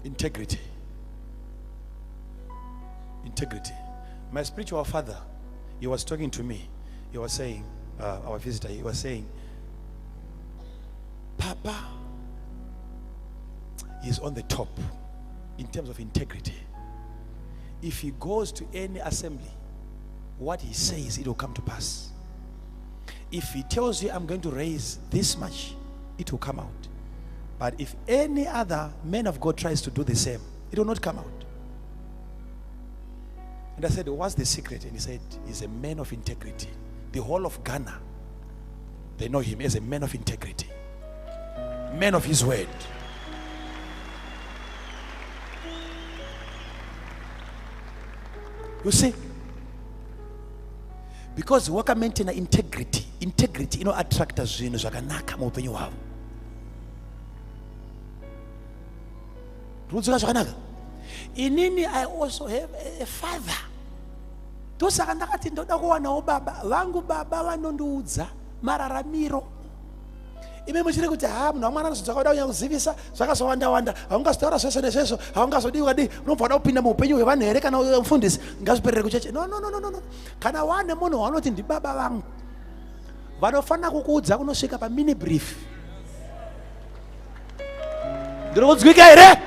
Integrity. Integrity. My spiritual father, he was talking to me. He was saying, our visitor, he was saying, Papa is on the top in terms of integrity. If he goes to any assembly, what he says, it will come to pass. If he tells you, I'm going to raise this much, it will come out. But if any other man of God tries to do the same, it will not come out. And I said, what's the secret? And he said, he's a man of integrity. The whole of Ghana, they know him as a man of integrity. Man of his word. You see? Because waka maintain integrity. Integrity ino attracta zvinhu zvakanaka muupenyu hwavo. Rudzika zvakanaka. Inini I also have a father. Ndosaka ndakati ndoda kuwanawo baba vangu. Baba vanondiudza mararamiro. Imi muchiri kuti ha munhu wamwana anozodzoka kuda kunyanya kuzivisa zvakazowanda wanda, haungazotaura zvese nezvezvo, haungazodii wadii, unobva wada kupinda muupenyu hwevanhu here? Kana mufundisi ngazviperere kucheche. No, no, no, no, no. Kana wane munhu waunoti ndibaba vangu, vanofanira kukuudza kunosvika pamini brief. Ndiri kunzwika here?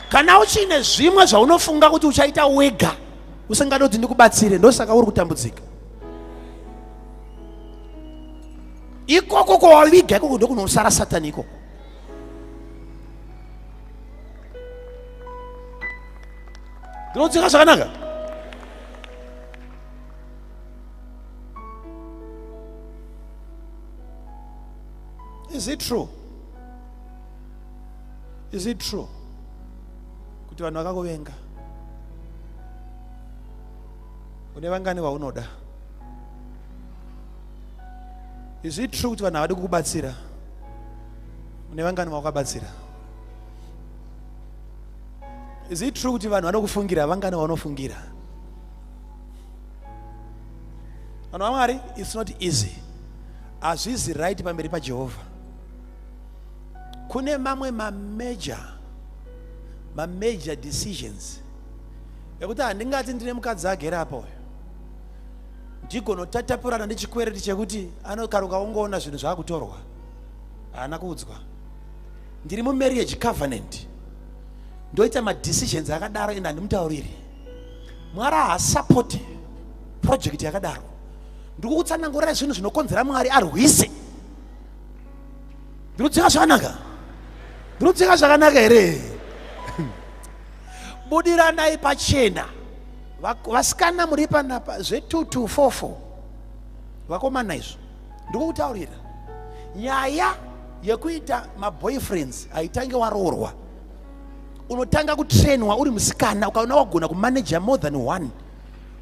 Kana uchine zvimwe zvaunofunga kuti uchaita wega usingadi kuti ndikubatsire, ndosaka uri kutambudzika. Ikoko kwawaviga ikoko ndokunosara Satani ikoko. Ndinodzika zvakanaka. Is it true? Is it true kuti vanhu vakakuvenga? Une vangani vaunoda? Is it true kuti vanhu havadi kukubatsira? Une vangani vaukabatsira? Is it true kuti vanhu vanokufungira vangani vaunofungira? Vanhu vaMwari, it's not easy. Hazvizi right pamberi paJehovha. Kune mamwe mamajor mamajor decisions ekuti handingati ndine mukadzi agere apa uyu ndigonotatapurana nechikwereti chekuti anokaruka ongoona zvinhu zvaakutorwa haana kuudzwa. Ndiri mumarriage covenant, ndoita madecisions akadaro ende handimutauriri. Mwari haasapoti project yakadaro. Ndiri kukutsanangurira zvinhu zvinokonzera Mwari arwise. Ndiri kutsika zvakanaka, ndiri kutsika zvakanaka here? Budiranai pachena vasikana muri panapa zve2244 vakomana izvo ndiri kukutaurira. Nyaya yekuita maboyfriends haitange waroorwa. Unotanga kutrainwa uri musikana. Ukaona wagona kumanaja more than one,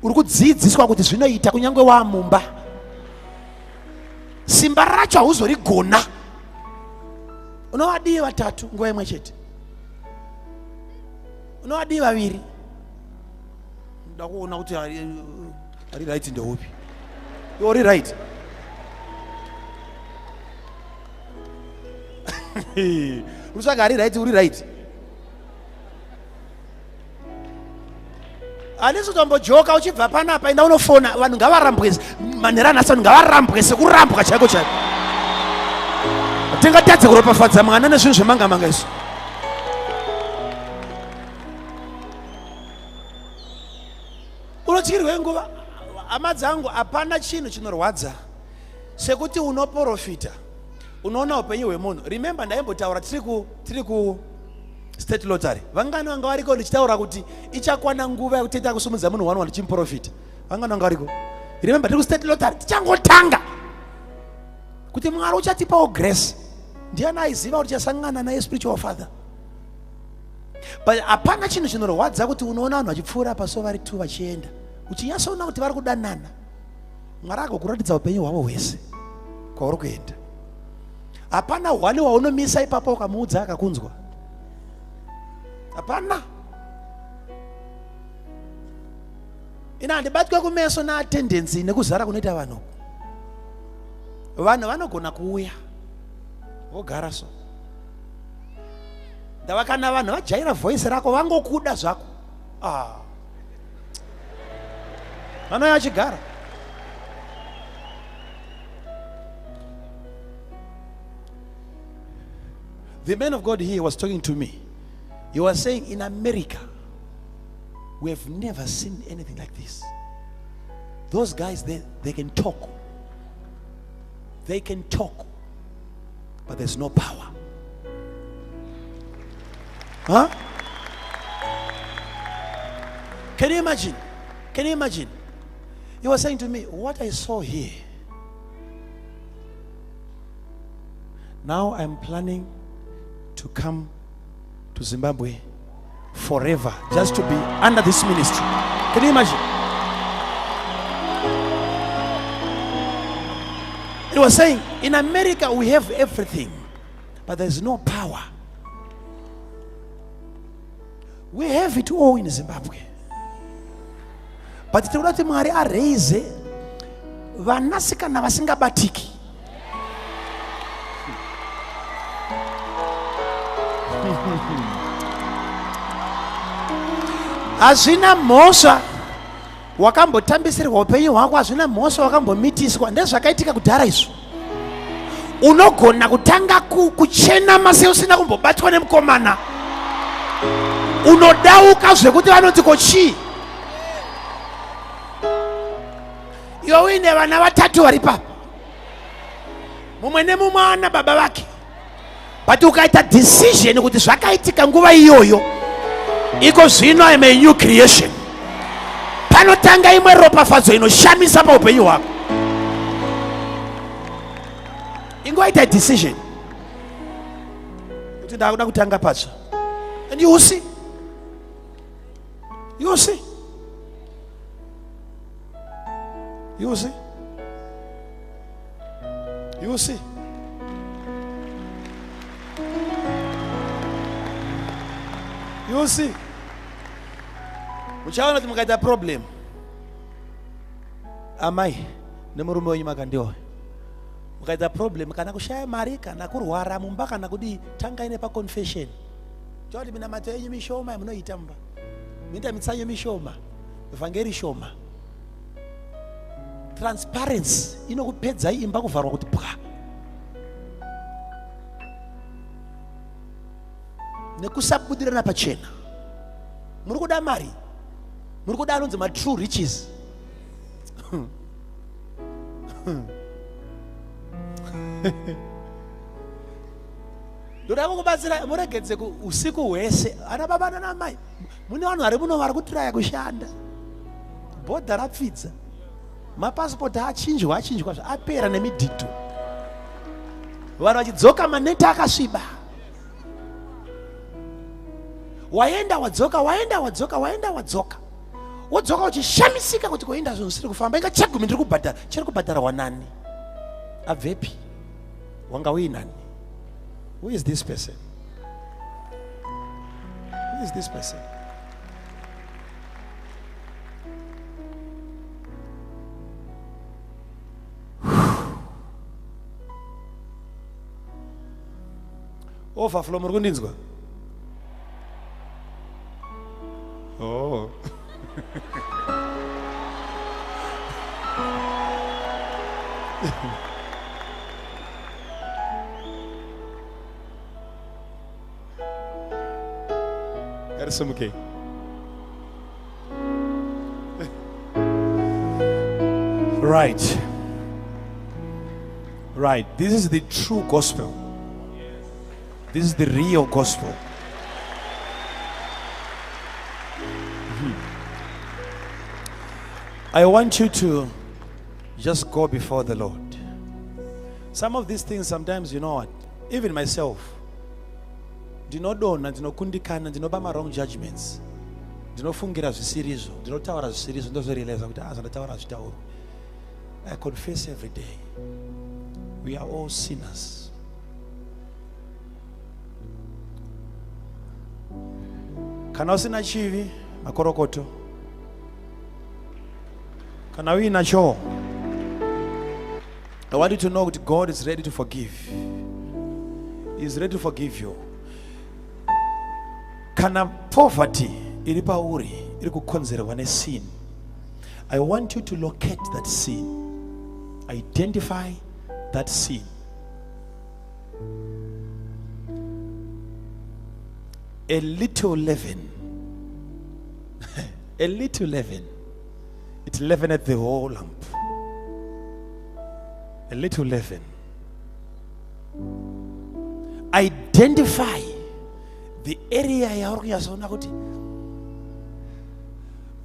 uri kudzidziswa kuti zvinoita kunyange waamumba. Simba racho hauzorigona. Unovadii vatatu nguva imwe chete, unovadii vaviri. Ndoda kuona kuti ari right ndeupi. Iwe uri right, utsvaga ari right. Uri right, handisi kutombojoka. Uchibva panapa, enda unofona. Vanhu ngavarambwe manhero anhasi, vanhu ngavarambwe sekurambwa chaiko chaiko. Tingatadze kuropafadza mwana nezvinhu zvemanga manga izvi. Unotyirwe nguva, hama dzangu. Hapana chinhu chinorwadza sekuti unoprofita, unoona upenyu hwemunhu. Remember, ndaimbotaura tiri ku State Lottery. Vangani vanga variko ndichitaura kuti ichakwana nguva yekuti tiita kusumudza munhu one one chimuprofita? Vangani vanga variko? Remember, tiri kuState Lottery, tichangotanga kuti Mwari uchatipawo grace. Ndiani aiziva kuti chasangana naye spiritual father? But hapana chinhu chinorwadza kuti unoona vanhu vachipfuura paso vari two vachienda, uchinyatsoona kuti vari kudanana. Mwari agokuratidza upenyu hwavo hwese kwauri kuenda. Hapana hwani waunomisa ipapo ukamuudza akakunzwa, hapana. Ina handibatwe kumeso naatendency nekuzara kunoita vanhu. Vanhu vanogona kuuya vogara so. Ndava kana vanhu vajaira voice rako, vangokuda zvako. Ah. Vanouya vachigara. The man of God here was talking to me. He was saying, in America, we have never seen anything like this. Those guys, they can talk. They can talk, but there's no power. Huh? Can you imagine? Can you imagine? He was saying to me, what I saw here. Now I'm planning to come to Zimbabwe forever, just to be under this ministry. Can you imagine? He was saying, in America we have everything, but there's no power. We have it all in Zimbabwe. But tinoda kuti Mwari araise vanasikana vasingabatiki. Hazvina mhosva wakambotambisirwa upenyu hwako, hazvina mhosva wakambomitiswa, ndezvakaitika kudhara izvo. Unogona kutanga kuchenama seusina kumbobatwa nemukomana. Unodauka zvekuti vanoti ko chii? Iwe uine vana vatatu vari papa, mumwe nemumwe ana baba vake, but ukaita decision kuti zvakaitika nguva iyoyo, iko zvino I'm a new creation, panotanga imwe ropafadzo inoshamisa paupenyu hwako. Ingoita decision. Kuti ndakuda kutanga patsva. And you will see. You will see. You will see. You will see. You will see. Muchaona kuti mukaita problem. Amai nemurume wenyu makandiwa. Mukaita problem kana kushaya mari kana kurwara mumba kana kudii tangai nepa confession. Chakuti minamato yenyu mishoma yamunoita mumba. Munoita mitsanyo mishoma. Vhangeri shoma. Transparency inokupedzai imba kuvharwa kuti pwa. Nekusabudirana pachena. Muri kuda mari. Muri kuda anonzi ma true riches. Ndoda kukubatsira muregedze usiku hwese ana baba nana mai mune vanhu vari muno vari kutiraya kushanda bhodha rapfidza mapasipoti achinjwa achinjwa apera nemidhidho vanhu vachidzoka maneta akasviba waenda wadzoka waenda wadzoka waenda wadzoka wodzoka uchishamisika kuti kuenda zvinhu zvisiri kufamba inga chegumi ndiri kubhadhara chiri kubhadhara wanani abvepi wanga uinani who is this person who is this person Overflow muri kundinzwa? Oh. Ngatisimukei. Right. Right. This is the true gospel. This is the real gospel. I want you to just go before the Lord. Some of these things sometimes, you know what, even myself, ndinodonha ndinokundikana ndinoba ma-wrong judgments ndinofungira zvisirizvo ndinotaura zvisirizvo ndozorealiza kuti ah zvandataura zvitaurwe. I confess every day we are all sinners. Kana usina chivi makorokoto, kana uinacho, I want you to know that God is ready to forgive. He is ready to forgive you. Kana poverty iri pauri iri kukonzerwa nesin, I want you to locate that sin. Identify that sin. A little leaven. A little leaven. It leaveneth the whole lump. A little leaven. Identify the area yauri kunyatsoona kuti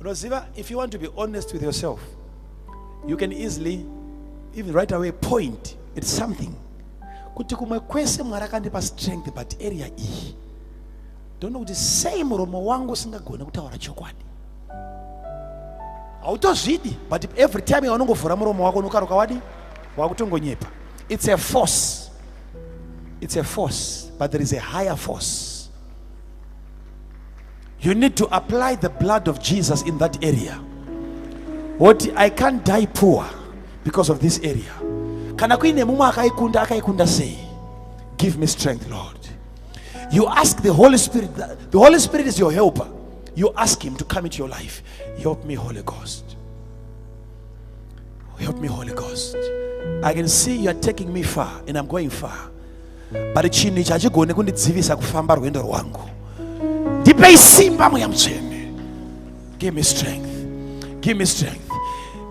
unoziva. If you want to be honest with yourself, you can easily even right away point at something kuti kumwe kwese Mwari akandipa strength, but area iyi ndoona kuti sei muromo wangu usingagoni kutaura chokwadi. Hautozvidi, but every time yaunongovhura muromo wako unokaruka wadi wakutongonyepa. It's a force, it's a force, but there is a higher force. You need to apply the blood of Jesus in that area. What I can't die poor because of this area. Kana kuine mumwe akaikunda, akaikunda sei? Give me strength, Lord. You ask the Holy Spirit. The Holy Spirit is your helper. You ask him to come into your life. Help me, Holy Ghost. Help me, Holy Ghost. I can see you are taking me far and I'm going far, but chinhu ichi hachigoni kundidzivisa kufamba rwendo rwangu. Ndipei simba, Mweya Mutsvene. Give me strength, give me strength,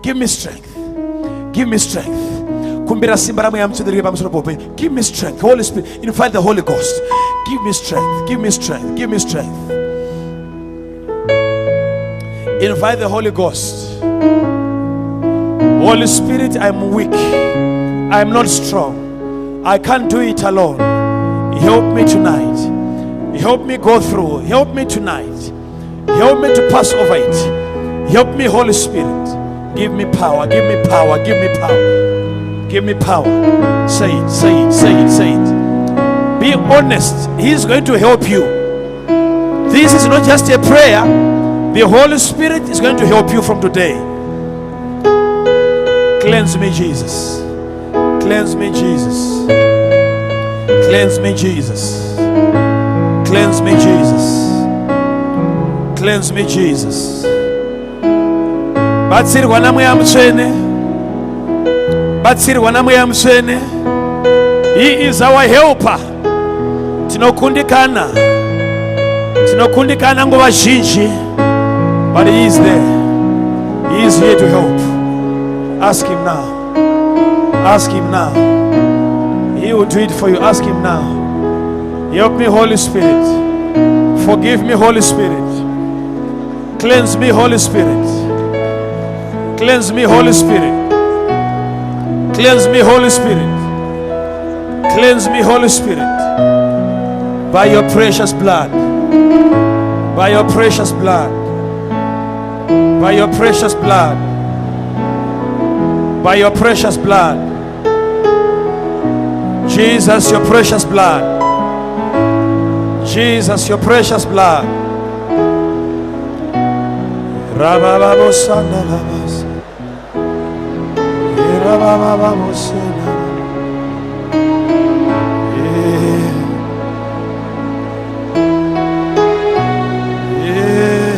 give me strength, give me strength. Kumbira simba raMweya Mutsvene riri pamusoro poupenyu. Give me strength, Holy Spirit. Invite the Holy Ghost. Give me strength, give me strength, give me strength. Invite the Holy Ghost. Holy Spirit, I'm weak, I'm not strong, I can't do it alone. Help me tonight. Help me go through. Help me tonight. Help me to pass over it. Help me, Holy Spirit. Give me power. Give me power. Give me power. Give me power. Say it. Say it. Say it. Say it. Be honest. He's going to help you. This is not just a prayer. The Holy Spirit is going to help you from today. Cleanse me, Jesus. Cleanse me, Jesus. Cleanse me, Jesus. Cleanse me, Jesus. Cleanse me, Jesus. Batsirwa naMweya Mutsvene. Batsirwa naMweya Mutsvene. He is our helper. Tinokundikana. Tinokundikana nguva zhinji. But he is there. He is here to help. Ask him now. Ask him now. He will do it for you. Ask him now. Help me, Holy Spirit. Forgive me, Holy Spirit. Cleanse me, Holy Spirit. Cleanse me, Holy Spirit. Cleanse me, Holy Spirit. Cleanse me, Holy Spirit. By your precious blood. By your precious blood. By your precious blood. By your precious blood. Jesus, your precious blood. Jesus, your precious blood. Rabababosandalabas. Rabababosena. Yeah. Yeah.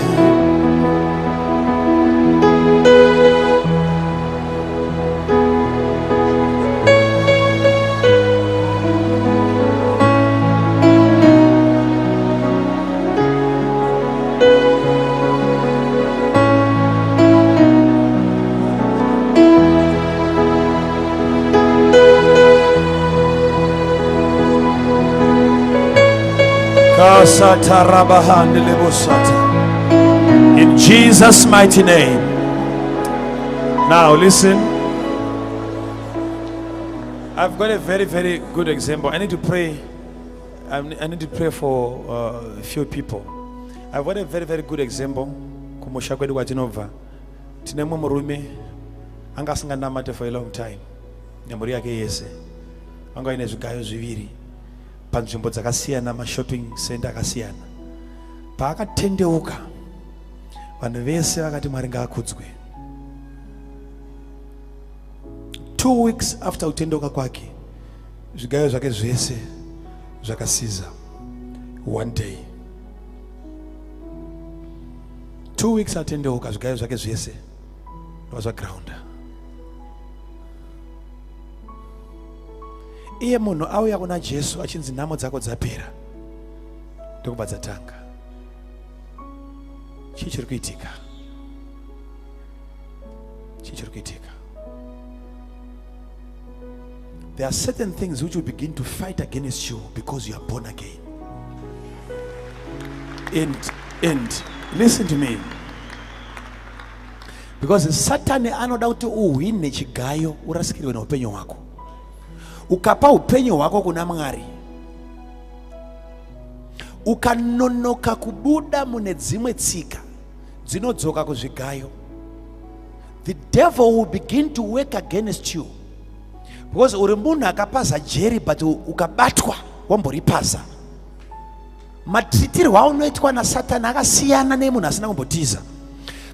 In Jesus' mighty name. Now listen. I've got a very, very good example. I need to pray. I need to pray for a few people. I've got a very, very good example. Kumusha kwedu kwatinobva. Tine mumwe murume anga asinganamate for a long time. Nemhuri yake yese. Anga aine zvigayo zviviri panzvimbo dzakasiyana, mashopping center akasiyana. Paakatendeuka, vanhu vese vakati Mwari ngaakudzwe. 2 weeks after kutendeuka kwake, zvigayo zvake zvese zvakasiza. One day. 2 weeks atendeuka, zvigayo zvake zvese ndobva zvagrounda. Iye munhu auya kuna Jesu achinzi nhamo dzako dzapera, ndokubva dzatanga. Chii chiri kuitika? Chii chiri kuitika? There are certain things which will begin to fight against you because you are born again. And listen to me. Because Satan anoda kuti uhwine chigayo urasikirwe neupenyu hwako. Ukapa upenyu hwako kuna Mwari, ukanonoka kubuda mune dzimwe tsika dzinodzoka kuzvigayo, the devil will begin to work against you. Because uri munhu akapaza jeri, but ukabatwa wamboripaza. Matitirwo aunoitwa naSatani akasiyana nemunhu asina kumbotiza.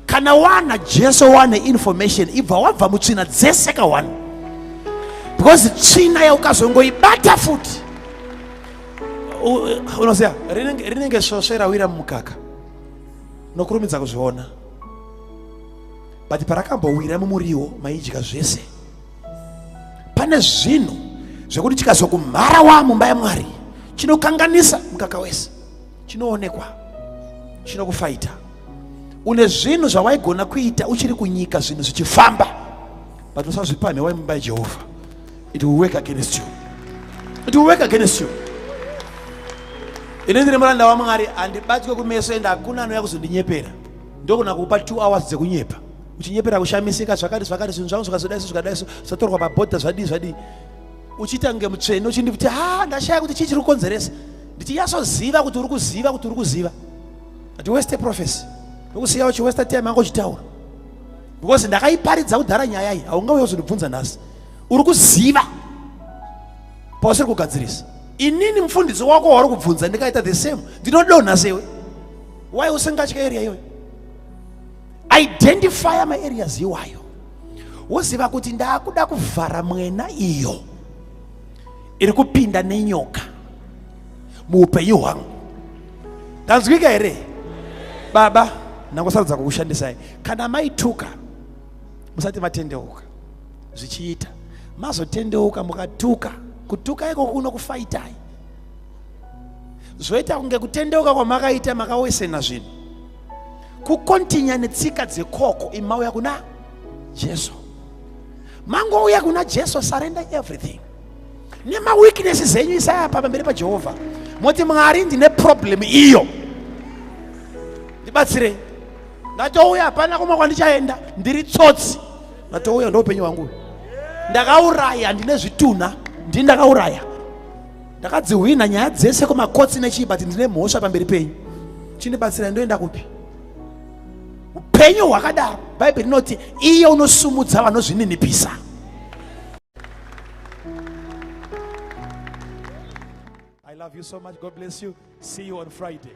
Kana wana Jesu, wane information, ibva wabva mutsvina dzese ka1. Because tsvina yaukazongoibata futi, unoziva rinenge svosve rawira mumukaka, nokurumidza kuzviona. But parakambowira mumuriwo maidya zvese, pane zvinhu zvekuti chikazokumhara wa mumba yaMwari, chinokanganisa mukaka wese, chinoonekwa, chinokufaita. Une zvinhu zvawaigona kuita uchiri kunyika, zvinhu zvichifamba, but usazvipamhe wai mumba yaJehovha. It will work against you. It will work against you. Ini ndiri muranda waMwari, handibatwe kumeso, ende hakuna anouya kuzondinyepera. Ndogona kukupa 2 hours dzekunyepa, uchinyepera kushamisika, zvakati zvakati, zvinhu zvangu zvikazodai so, zvikadai so, zvatorwa pabhodha, zvadii zvadii. Uchiita kunge mutsvene uchindikuti ha ndashaya kuti chii chiri kukonzeresa. Ndichinyatsoziva kuti uri kuziva kuti uri kuziva. Ati waste prophecy. Ndokusiya uchiwaste time yangu uchitaura. Because ndakaiparidza kudhara nyaya iyi, haungauye uzondibvunza nhasi. Uri kuziva pausiri kugadzirisa. Inini mufundisi wako wauri kubvunza ndikaita the same, ndinodonha sewe. Why usingatya area iyoyo? Identify my areas iwayo. Woziva kuti ndakuda kuvhara mwena iyo iri kupinda nenyoka muupenyu hwangu. Ndanzwika here? Baba, ndangosarudza kukushandisai. Kana maituka musati matendeuka zvichiita, mazotendeuka mukatuka, kutuka ikoko kunokufaitai. Zvoita kunge kutendeuka kwamakaita makawesena zvinhu. Kukontinya netsika dzekoko imauya kuna Jesu. Mangouya kuna Jesu, surrender everything. Nemaweaknesses enyu isai apa pamberi paJehovha. Moti Mwari ndine problem iyo. Ndibatsirei. Ndatouya hapana kumwe kwandichaenda, ndiri tsotsi. Ndatouya ndo upenyu hwangu. Ndakauraya ndine zvitunha, ndini ndakauraya. Ndakadzihwina nyaya dzese kumakotsi nechii but ndine mhosva pamberi penyu. Chindibatsirai ndoenda kupi? Upenyu hwakadaro Bhaibheri rinoti iye unosumudza vanozvininipisa. I love you so much. God bless you. See you on Friday.